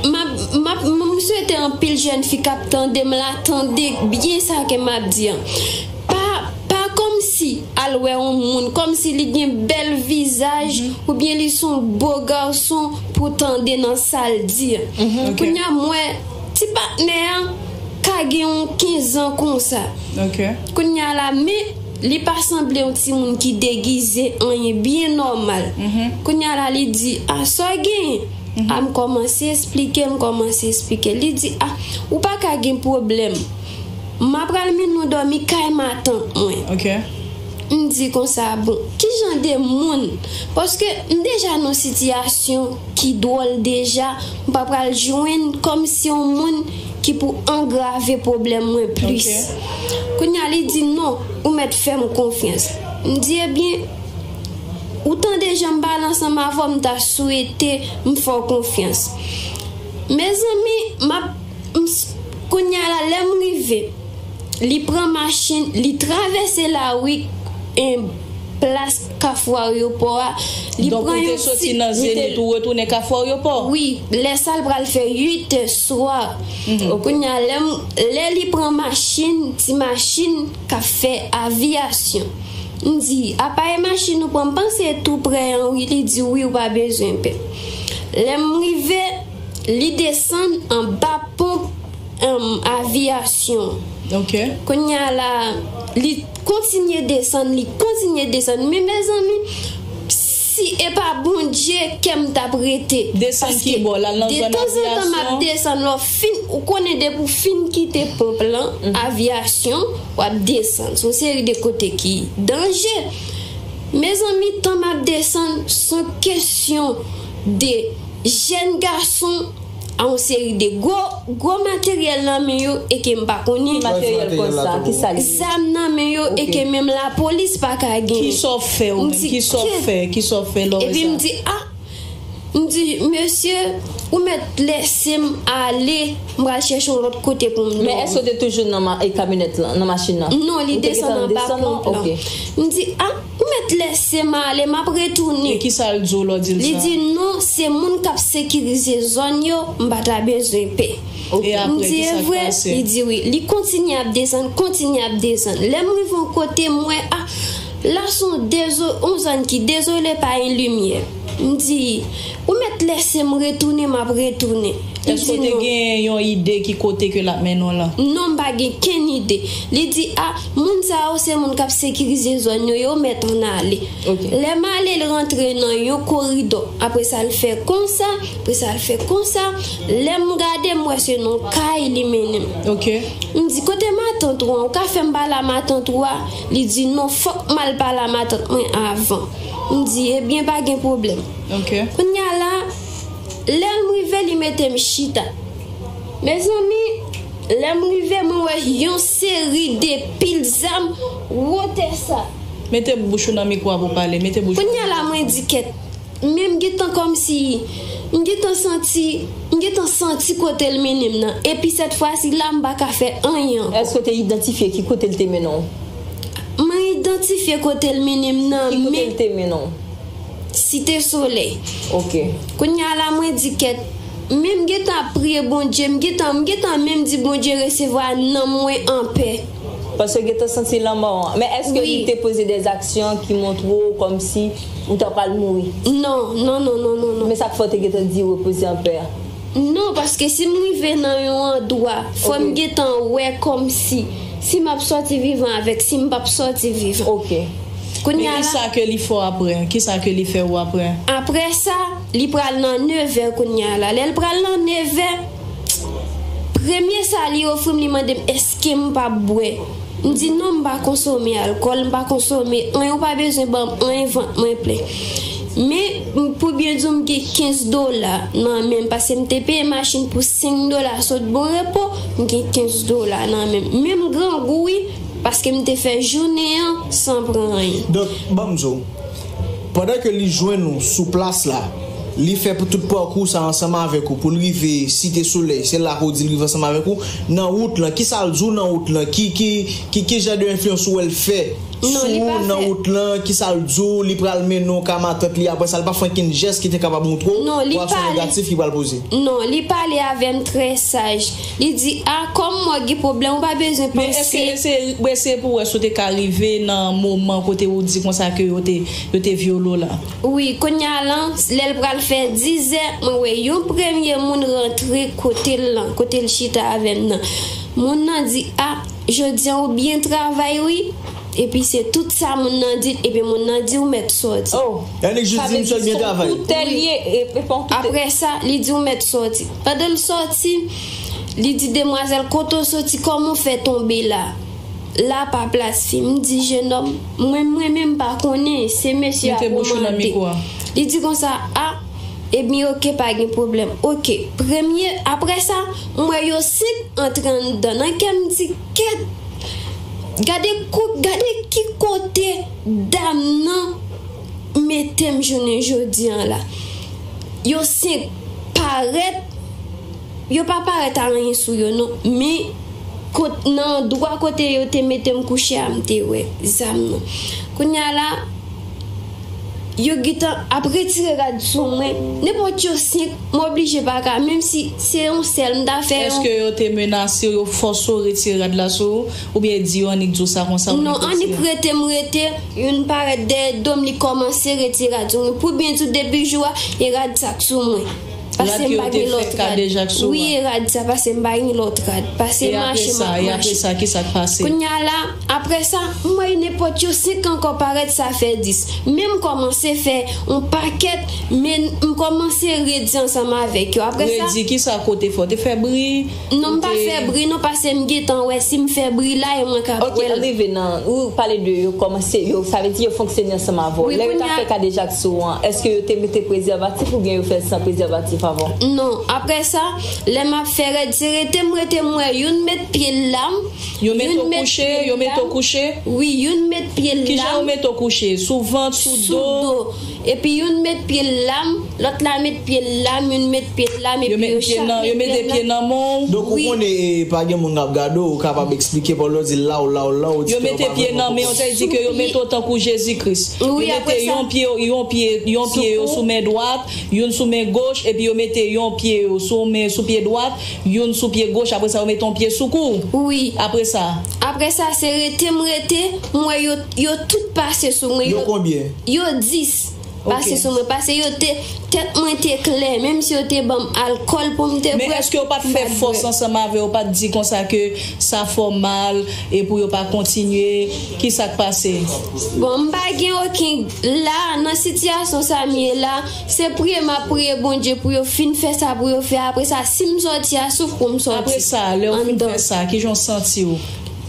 m ap, m ap, m swete anpil jèn fi k ap tande m la, tande byen sa ke m ap di an. Pa, pa kòmsi al wè yon moun, kòmsi li gen bèl vizaj, oubyen li se yon bo gason pou tande nan sa l di an. Kounye a, m wè ti patnè an ka gen yon kenz an konsa. Ok. Kounye a la, men li pa sanble yon timoun ki degize, anyen, byen nòmal. Kounye a la, li di, "A, sa w genyen?" A, m kòmanse esplike, m kòmanse esplike. Li di, "A, ou pa ka gen pwoblèm. M apral mennen w dòmi kay matant mwen." Ok. M di konsa, "Bon, ki jan de moun?" Paske m deja nan sitiyasyon ki dwòl deja, m pa pral jwenn kòmsi yon moun ki pou angrave pwoblèm mwen plis. Ok. Kounye a, li di, "Non, ou mèt fè m konfyans." M di, "Ebyen, ou tande jan m pale ansanm avè w, m ta swete m fè w konfyans." Mezanmi, m ap, m s-, kounye a la, lè m rive, li pran machin, li travèse lari, en, plas Kafou Ayewopò a. Li pran yon ti, li te, donk, ou te soti nan Zenith, ou retounen Kafou Ayewopò? Wi, lè sa l pral fè uit è swa. Kounye a, lè m, lè li pran machin, ti machin k ap fè aviyasyon. M di, "A pa e machin ou pran, m panse tou prè an, wi." Li di, "Wi, ou pa bezwen pè." Lè m rive, li desann anba ponp, em, aviyasyon. Ok. Kounye a la, li kontinye desann, li kontinye desann. Men, mezanmi, si e pa Bondye, kè m t ap rete. Desann ki bò? L al nan zòn aviyasyon? Paske detanzantan, m ap desann. Lè w fin, ou konnen, depi w fin kite ponp lan, aviyasyon, w ap desann. Se yon seri de kote ki danje. Mezanmi, tan m ap desann, se yon kesyon de jèn gason a yon seri de gwo, gwo materyèl nan men yo e ke m pa konnen. Ki materyèl konsa? Ki sa li ye? Zam nan men yo e ke menm lapolis pa ka genyen. Kisa w fè ou menm? Kisa w fè? Kisa w fè lè w wè sa? Epi m di, "A," m di, "Mesye, ou mèt lese m ale, m pral chèche yon lòt kote pou m dòmi." Men èske w te toujou nan ma-, e, kamyonèt lan, nan machin nan? Non, li desann anba ponp lan. Ok. M di, "A, ou mèt lese m ale, m ap retounen." E kisa l di w lè w di l sa? Li di, "Non, se moun k ap sekirize zòn yo, m pa ta bezwen pè." Ok. E apre, kisa k pase? M di, "E vre?" Li di, "Wi." Li kontinye ap desann, kontinye ap desann. Lè m rive yon kote, m wè, a, la se yon dezo-, yon zòn ki dezole, pa gen limyè. M di, "Ou mèt lèse m retounen, m ap retounen. Li Èske di w te non. Gen yon ide ki kote ke l ap mennen w lan? Non, m pa gen kenn ide. Li di, a, moun sa yo se moun k ap sekirize zòn yo, yo mèt ann ale. Ok. Lè m ale, l rantre nan yon koridò. Apre sa, l fè konsa, apre sa, l fè konsa. Lè m gade, m wè se nan kay li mennen m. Ok. M di, kote matant ou an? Ou ka fè m pale a matant ou a? Li di, non, fòk m al pale a matant mwen avan. M di, ebyen, pa gen pwoblèm. Ok. Kounye a la, lè m rive, li mete m chita. Mezanmi, lè m rive, mwen wè yon seri de pil zam wotè sa. Mete bouch ou nan mikwo a pou w pale. Mete bouch ou. Kounye a la, mwen di kèt. Men m gentan kòmsi, m gentan santi, m gentan santi kote l mennen m nan. Epi sèt fwa si la, m pa ka fè anyen ankò. Èske w te idantifye ki kote l te mennen w? Mwen idantifye kote l mennen m nan, men. Ki kote l te mennen w? Site Solèy. Ok. Kounye a la, mwen di kèt, men m gentan ap priye Bondye, m gentan, m gentan menm di Bondye resevwa nanm mwen anpè. Paske w gentan santi lanmò an. Men èske li te poze de aksyon ki montre w kòmsi ou ta pral mouri? Non, non, non, non, non, non. Men sa k fè w te gentan di repoze anpè a? Non, paske si m rive nan yon andwa, fò m gentan wè kòmsi si m ap sòti vivan avèk si m p ap sòti vivan. Ok. Kounye a la. Men kisa ke li fè w apre? Kisa ke li fè w apre? Apre sa, li pral nan nevè kounye a la. Lè l pral nan nevè, premye sa li ofri m, li mande m èske m p ap bwè. M di non, m pa konsome alkòl, m pa konsome anyen, ou pa bezwen ban m anyen, vant mwen plen. Men, m, pou byen di w, m gen kenz dola nan men m, paske m te peye machin pou senk dola sot Bon Repo, m gen kenz dola nan men m. Men m grangou, wi, paske m te fè jounen an san pran anyen. Donk, ban m di w, pandan ke li jwenn ou sou plas la, li fè pou tout pakou sa ansanm avèk ou, pou l rive Site Solèy, se la ke w di l rive ansanm avèk ou, nan wout lan, kisa l di w nan wout lan, ki, ki, ki, ki jan de enfliyans ou wè l fè sou ou nan wout lan, kisa l di w, li pral mennen w ka matant li, apre sa, l pa fè okenn jès ki te kapab montre w reaksyon negatif li pral poze? Non, li pale avè m trè saj. Li di, a, kòm mwen gen pwoblèm, ou pa bezwen panse. Men èske, èske, èske pou wè si w te ka rive nan moman kote ou di konsa ke yo te, yo te vyole w la? Wi, kounye a lan, lè l pral fè dizè, mwen wè yon premye moun rantre kote l lan, kote l chita avè m nan. Moun nan di, a, jodi a ou byen travay wi. Epi se tout sa moun nan di, epi moun nan di ou mèt sòti. Oh. Yannick jis di misye byen travay. Sa vle di se yon koutèl li ye, e, e pa yon koutèl. Apre sa, li di ou mèt sòti. Pandan l sòti, li di demwazèl, kote w soti, kòman w fè tonbe la? La pa plas fi. M di, jenòm, mwen, mwen menm pa konnen, se mesye a kòmande. Mete bouch ou nan mikwo a. Li di konsa, a, ebyen, oke, pa gen pwoblèm. Oke, premye, apre sa, m wè yo senk antre anndan. Nan kè m di, kèt, gade kou, gade ki kote dam nan mete m jounen jodi an la. Yo senk parèt, yo pa parèt a anyen sou yo non, men kot, nan andwa kote yo te mete m kouche a, m te wè zam nan. Kounye a la, yo gentan ap retire rad sou mwen. Nenpòt yo senk, m oblije pa ka, menm si se yon sèl, m ta fè yon. Èske yo te menase w, yo fòse w retire rad la sou ou, oubyen di yo annik di w sa konsa, ou annik retire? Non, annik rete, m rete, youn parèt dèyè do m, li kòmanse retire rad sou mwen. Pou byen di w, depi jou a, e rad sa k sou mwen. Paske m pa gen lòt rad. Wi, e rad sa, paske m pa gen lòt rad. Paske mache, m ap mache. E apre sa, e apre sa, kisa k pase? Kounye a la, apre sa, m wè nenpòt yo senk ankò parèt, sa fè dis. Men m kòmanse fè yon pakèt, men m kòmanse redi ansanm avèk yo. Apre sa. Redi, kisa kote fè? Ou te fè bri? Non, m pa fè bri, non, paske m gentan wè si m fè bri la, e mwen k ap wè l. Ok, ann rive nan, ou pale de yo kòmanse, yo, sa vle di yo fonksyone ansanm avè w. Lè yo t ap fè kadejak sou ou an, èske yo te mete prezèvatif oubyen yo fè l san prezèvatif avan? Non, apre sa, lè m ap fè rèd, se rete m rete, m wè youn met pye l la m. Yo mete w kouche, yo mete w kouche? Wi, youn met pye l la m. Kijan yo mete w kouche? Sou vant, sou do? Sou do. Epi youn met pye l la m, lòt la met pye l la m, youn met pye l la m, epi yo chak met pye nan men yo. Donk, ou konnen, e, pa gen moun k ap gade w, ou kapab eksplike, paske lè w di l la w, la w, la w, ou di ke ou pa vrèman konprann. Yo mete pye nan men yo, sa vle di ke yo mete w tankou Jezi Kris. Yo mete yon pye, yon pye, yon pye yo sou men dwat, youn sou men goch, epi yo mete yon pye yo sou men, sou pye dwat, youn sou pye goch, apre sa yo mete yon pye sou kou w. Wi. Apre sa? Apre sa, se rete m rete, m wè yo, yo tout pase sou mwen. Yo konbyen? Yo dis. Pase sou mwen, pase yo te, tèt mwen te klè, menm si yo te ban m alkòl pou m te bwè. Men èske yo pa t fè fòs ansanm avè w, yo pa t di konsa ke sa fè w mal e pou yo pa kontinye? Kisa k pase? Bon, m pa gen okenn, la, nan sitiyasyon sa m ye la, se priye m ap priye Bondye pou yo fin fè sa pou yo fè. Apre sa, si m sòti a souf pou m sòti. Apre sa, lè w fin fè sa, kijan w santi w?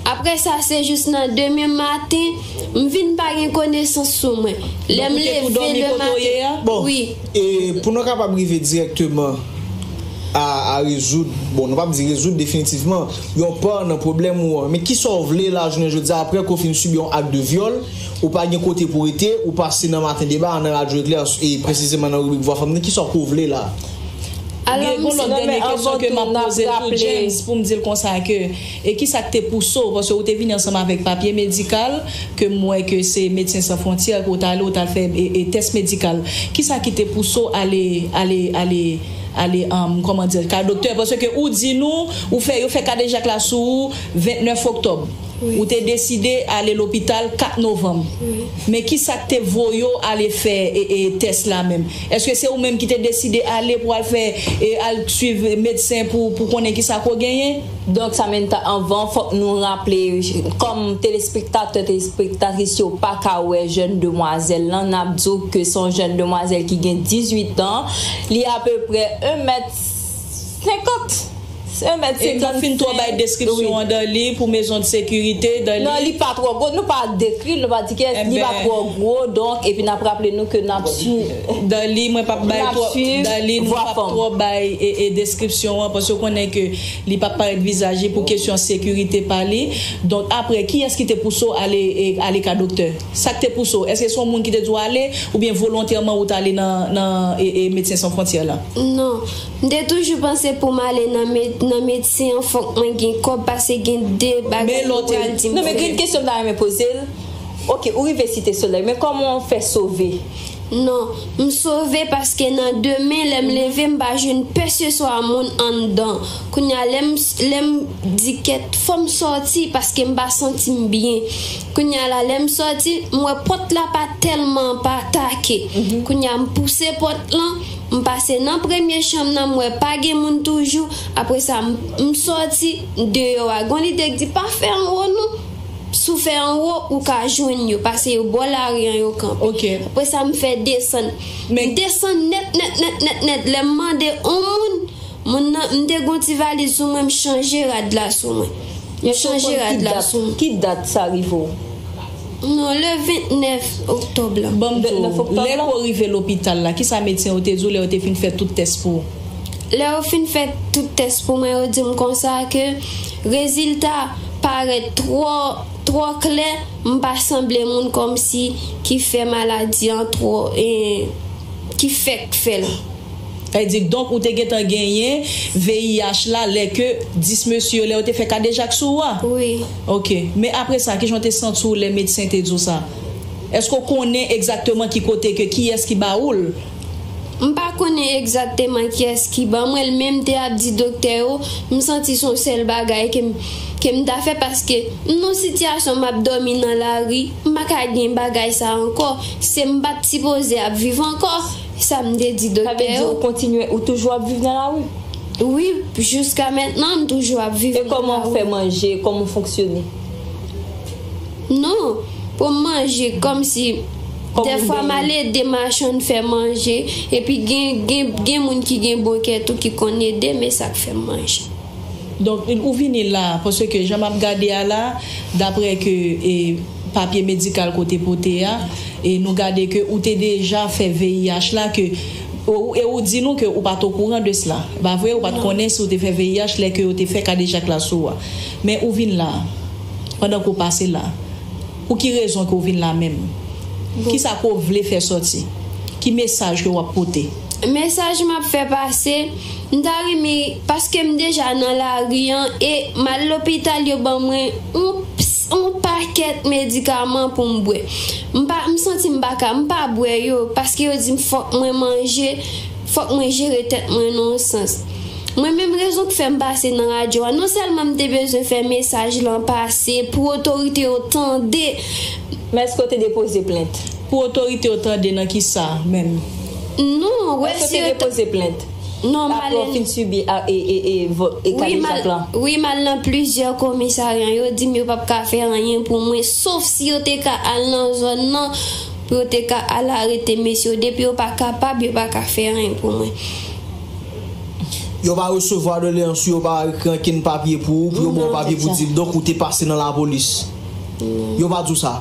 Apre sa, se jis nan demen maten, m vin pa gen konesans sou mwen. Lè m leve le maten, wi. E pou nou kapab rive dirèkteman a, a rezoud, bon, nou p ap di rezoud definitivman, yon pa nan pwoblèm ou an. Men kisa w vle la jounen jodi a, apre ke w fin sibi yon ak de vyòl, ou pa gen kote pou rete, ou pase nan Maten Deba, nan Radyo Eklè, e presizeman nan ribrik Vwa Fanm nan, kisa w vle la? Alò, gen yon lòt dènye kesyon ke m ap poze tou, James, pou m di l konsa ke, e kisa k te pouse w, paske ou te vini ansanm avèk papye medikal, ke m wè ke se Medsen San Fwontyè ke w t ale, w t al fè e, e tès medikal. Kisa ki te pouse w ale, ale, ale, ale, um, kòman di, kay doktè? Paske ou di nou, ou fè, yo fè kadejak la sou ou vennèf oktòb. Ou te deside ale lopital kat novanm. Men kisa k te voye w ale fè e, e, tès la menm? Èske se ou menm ki te deside ale pou al fè, e, al swiv medsen pou, pou konnen kisa ke w genyen? Donk, Samantha, anvan, fòk nou raple, kòm telespektatè, telespektatris yo pa ka wè jèn demwazèl lan, n ap di w ke se yon jèn demwazèl ki gen dizuit an, li apeprè en mèt senkant. Se mèt senkant. E nou fin twò bay deskripsyon an, Darly, pou mezon de sekirite, Darly. Non, li pa twò gwo, nou pa dekri l, nou pa di kiyès, li pa twò gwo, donk, epi n ap raple nou ke n ap swiv. Darly, mwen p ap bay twò, Darly, nou p ap twò bay e, e deskripsyon an, paske w konnen ke li p ap parèt vizaj li pou kesyon sekirite pa li. Donk, apre, kiyès ki te pouse w ale, e, ale ka doktè? Sa k te pouse w? Èske se yon moun ki te di w ale, oubyen volontèman ou t ale nan, nan e, e, Medsen San Fwontyè la? Non. M te toujou panse pou m ale nan, nan medsen an, fòk mwen gen kòb, paske gen de bagay yo pral di m fè. Non, men gen kesyon m ta renmen poze l. Oke, ou rive Site Solèy, men kòman w fè sove? Non, m sove paske nan demen, lè m leve, m pa jwenn pèseswa moun anndan. Kounye a, lè m, lè m di kèt, fò m sòti paske m pa santi m byen. Kounye a la, lè m sòti, m wè pòt la pa tèlman pa take. Kounye a, m pouse pòt lan, m pase nan premye chanm nan, m wè pa gen moun toujou. Apre sa, m, m sòti deyò a. Gon lide k di, pa fè anwo non. Si w fè anwo, ou ka jwenn yo, paske yo bò lari an yo kanpe. Apre sa, m fè desann. M desann nèt, nèt, nèt, nèt, nèt. Lè m mande yon moun, moun nan, m te gon ti valiz sou mwen, m chanje rad la sou mwen. M chanje rad la sou mwen. Ki dat sa rive w? Non, le vennèf oktòb la. Ban m di w, lè ke w rive lopital la, kisa medsen yo te di w lè yo te fin fè tout tès pou ou? Lè yo fin fè tout tès pou mwen, yo di m konsa ke rezilta parèt twò, twò klè, m pa sanble moun kòmsi ki fè maladi an twò, e, ki fèk fè l. Sa vle di, donk, ou te gentan genyen V I H la lè ke dis mesye yo, lè yo te fè kadejak sou ou a? Wi. Oke. Men apre sa, kijan w te santi w lè medsen te di w sa? Èske w konnen egzakteman ki kote ke, kiyès ki ba ou l? M pa konnen egzakteman kiyès ki ban mwen l, men m te ap di doktè yo, m santi se yon sèl bagay ke m, ke m ta fè, paske m nan sitiyasyon m ap dòmi nan lari, m pa ka gen bagay sa ankò. Se m pa t sipoze ap viv ankò. Sa m te di doktè yo. Sa vle di ou kontinye, ou toujou ap viv nan lari? Wi, jiska mentnan, m toujou ap viv nan lari. E kòman w fè manje? Kòman w fonksyone? Non, pou m manje, kòmsi dèfwa m al ede machann fè manje, epi gen, gen, gen moun ki gen bon kè tou ki konn ede m, e sa k fè m manje. Donk, ou vini la, paske jan m ap gade a la, daprè ke, e, papye medikal ke w te pote a, e nou gade ke ou te deja fè V I H la, ke, ou, e ou di nou ke ou pa t okouran de sela. Pa vre, ou pa t konnen si w te fè V I H lè ke yo te fè kadejak la sou ou a. Men ou vin la, pandan ke w pase la, pou ki rezon ke w vin la menm? Kisa ke w vle fè sòti? Ki mesaj ke w ap pote? Mesaj m ap fè pase, m ta renmen, paske m deja nan lari an, e m al lopital, yo ban mwen yon, yon pakèt medikaman pou m bwè. M pa, m santi m pa ka, m pa bwè yo, paske yo di m fòk mwen manje, fòk mwen jere tèt mwen nan yon sans. Mwen menm, rezon k fè m pase nan radyo a, non sèlman m te bezwen fè mesaj lan pase pou otorite yo tande. Men èske w te depoze plent? Pou otorite yo tande nan kisa menm? Non, wè, si yo ta- depoze plent? Non, m al. Apre w fin sibi a, e, e, e, vo- e Wi, m al, kalidyèk lan. Wi, m al nan plizyè komisarya. Yo di m yo p ap ka fè anyen pou mwen, sof si yo te ka al nan zòn nan, pou yo te ka al arete mesye yo. Depi yo pa kapab, yo pa ka fè anyen pou mwen. Yo pa resevwa doleyans ou, yo pa ekri ankenn papye pou ou, pou yo ba w papye pou di l. Donk, ou te pase nan lapolis. Yo pa di w sa.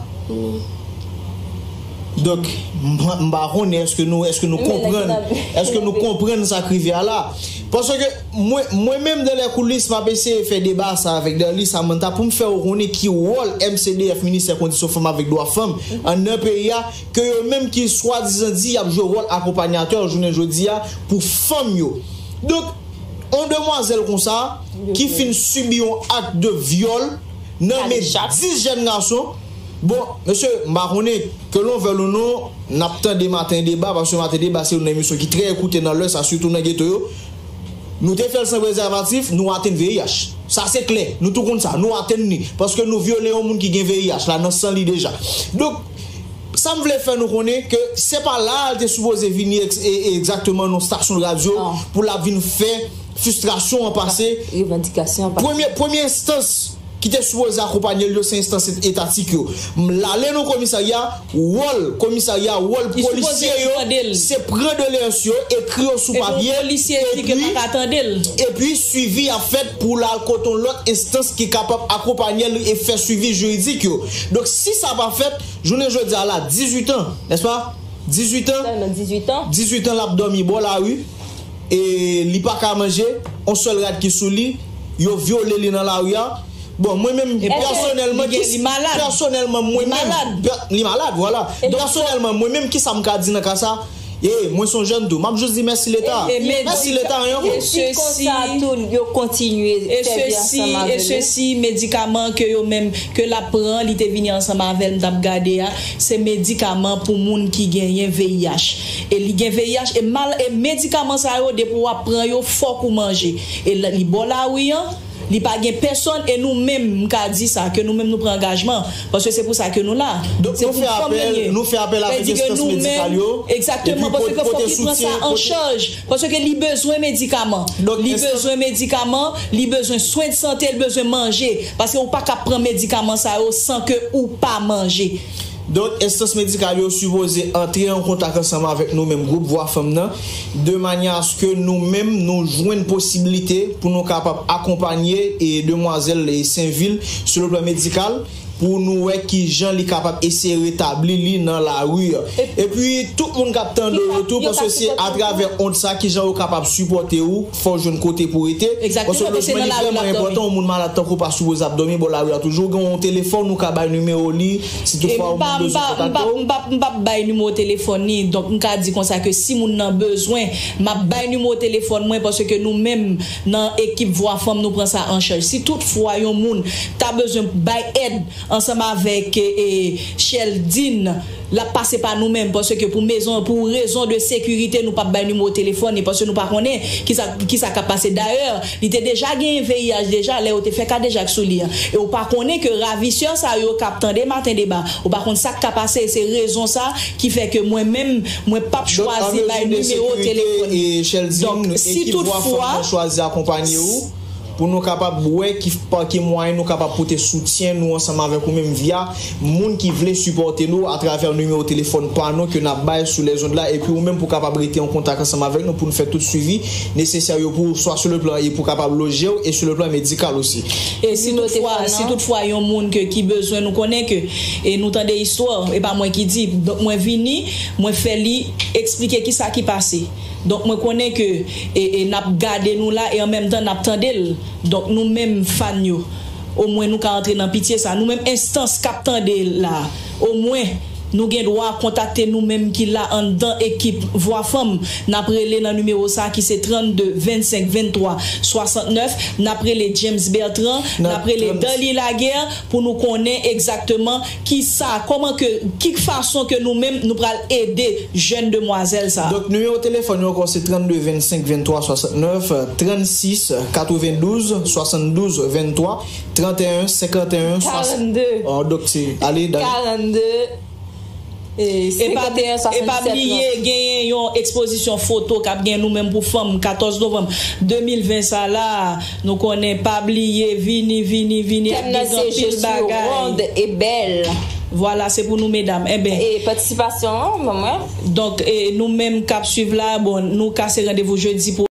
Donk, m, m pa konnen èske nou, èske nou konprann, èske nou konprann sa k rive a la. Paske mwen, mwen menm, dans les coulisses, m ap eseye fè deba sa avèk Darly Samantha pou m fè w konnen ki wòl M C D F, Ministè Kondisyon Fanm avèk Dwa Fanm, anndan peyi a, ke yo menm ki swadizan di y ap jwe wòl akonpanyatè jounen jodi a pou fanm yo. Donk, yon demwazèl konsa ki fin sibi yon ak de vyòl nan men dis jèn gason. Bon, mesye, m pa konnen, ke l on vèl ou non, n ap tande Maten Deba, paske Maten Deba se youn nan emisyon ki trè ekoute nan Lwès la, sitou nan geto yo. Nou te fè l san prezèvatif, nou atenn V I H. Sa se klè, nou tou konn sa, nou atenn li, paske nou vyole yon moun ki gen V I H la nan san li deja. Donk, sa m vle fè nou konnen ke se pa la a l te sipoze vini ex- e- e- egzakteman nan stasyon radyo pou l ap vin fè fristrasyon an pase. Revandikasyon an pase. Premye, premye enstans ki te sipoze akonpanye l yo, se enstans etatik yo. M l ale nan komisarya, wòl komisarya, wòl polisye yo, se pran doleyans yo, ekri yo sou papye, epi, epi swivi ap fèt pou l al kote yon lòt enstans ki kapab akonpanye l e fè swivi jiridik yo. Donk, si sa pa fèt, jounen jodi a la, dizuit an, nèspa? Dizuit an, dizuit an l ap dòmi bò lari, e li pa ka manje, yon sèl rad ki sou li, yo vyole li nan lari a. Bon, mwen menm, pèsonèlman, ki, pèsonèlman, mwen menm, pè- li malad, vwala. Pèsonèlman, mwen menm, kisa m ka di nan ka sa? E, mwen se yon jèn tou. M ap jis di mèsi Leta. Mèsi Leta, yon. E sesi, konsa tou, yo kontinye e sèvi sesi, ansanm e avè nou. Sesi, medikaman ke yo menm, ke l ap pran, li te vini ansanm avè l, m t ap gade a, se medikaman pou moun ki genyen V I H. E li gen V I H, e mal, e medikaman sa yo, depi w ap pran yo, fòk ou manje. E l- li bò lari an, li pa gen pèsonn, e nou menm, m ka di sa, ke nou menm nou pran angajman, paske se pou sa ke nou la. Donk, se nou pou fè fanm apèl, nou ye. Nou fè apèl avèk enstans medikal yo, egzakteman, epi paske fòk li pran sa an chaj, paske li bezwen medikaman. Li bezwen medikaman, li bezwen swen de sante, li bezwen manje, paske ou pa ka pran medikaman sa yo san ke ou pa manje. Donk, enstans medikal yo sipoze antre an kontak ansanm avèk nou menm, gwoup Vwa Fanm nan, de manyè aske nou menm, nou jwenn posiblite pou nou kapab akonpanye e demwazèl e Senvil sou le plan medikal, pou nou wè kijan li kapab eseye retabli li nan lari. Epi, tout moun k ap tande w yo tou, paske se atravè ont sa, kijan yo kapab sipòte w, fò w jwenn kote pou rete. Paske lojman li vrèman enpòtan, yon moun malad tankou w pa sipoze ap dòmi bò lari a toujou. Gen yon telefòn, ou ka bay nimewo li, si toutfwa yon moun bezwen kontakte w. M p ap, m p ap bay nimewo telefòn li, donk m ka di konsa ke si moun nan bezwen, m ap bay nimewo telefòn mwen, paske nou menm nan ekip Vwa Fanm, nou pran sa an chaj. Si toutfwa yon moun ta bezwen bay èd ansanm avèk, e, e, Cheldine, l ap pase pa nou menm, paske pou mezon, pou rezon de sekirite, nou p ap bay nimewo telefòn li, paske nou pa konnen kisa, kisa k ap pase. Dayè, li te deja genyen V I H deja, lè yo te fè kadejak sou li an. E ou pa konnen ke ravisè sa yo k ap tande Maten Deba, ou pa konn sa k ka pase, e se rezon sa ki fè ke mwen menm, mwen p ap chwazi bay nimewo telefòn li. Donk, si toutfwa, chwazi akonpanye w, pou nou kapab wè ki, pa ki mwayen nou kapab pote soutyen nou ansanm avèk ou menm via moun ki vle sipòte nou atravè nimewo telefòn pa nou ke n ap bay sou lèzond la, epi ou menm pou kapab rete an kontak ansanm avèk nou pou nou fè tout swivi nesesè yo pou ou, swa sou le plan e pou kapab loje w e sou le plan medikal osi. E si toutfwa, si toutfwa yon moun ke, ki bezwen, nou konnen ke, e nou tande istwa, e pa mwen ki di, donk mwen vini, mwen fè li eksplike kisa ki pase. Donk, mwen konnen ke, e, e, n ap gade nou la, e an menm tan, n ap tande l. Donk, nou menm fan yo, omwen nou ka antre nan pitye sa. Nou menm enstans k ap tande l la, omwen nou gen dwa kontakte nou menm ki la anndan ekip Vwa Fanm. N ap rele nan nimewo sa ki se trannde vennsenk venntwa swasantnèf. N ap rele James Bertrand, n ap rele Darly Laguerre, pou nou konnen egzakteman kisa, kòman ke, ki fason ke nou menm nou pral ede jèn demwazèl sa. Donk, nimewo telefòn yo ankò se trannde vennsenk venntwa swasantnèf, trannsis katrevendouz swasanndouz venntwa, tranteyen senkanteyen swasannde. Oh, donk, se, ale, Darly. Karannde. E pa bliye genyen yon ekspozisyon foto k ap gen nou menm pou fanm katòz novanm de mil ven sa la. Nou konnen pa bliye vini, vini, vini ap gen anpil bagay. Vwala, se pou nou medam. Enben, patisipasyon an, mwen. Donk, nou menm k ap swiv la, bon, nou kase randevou jedi pou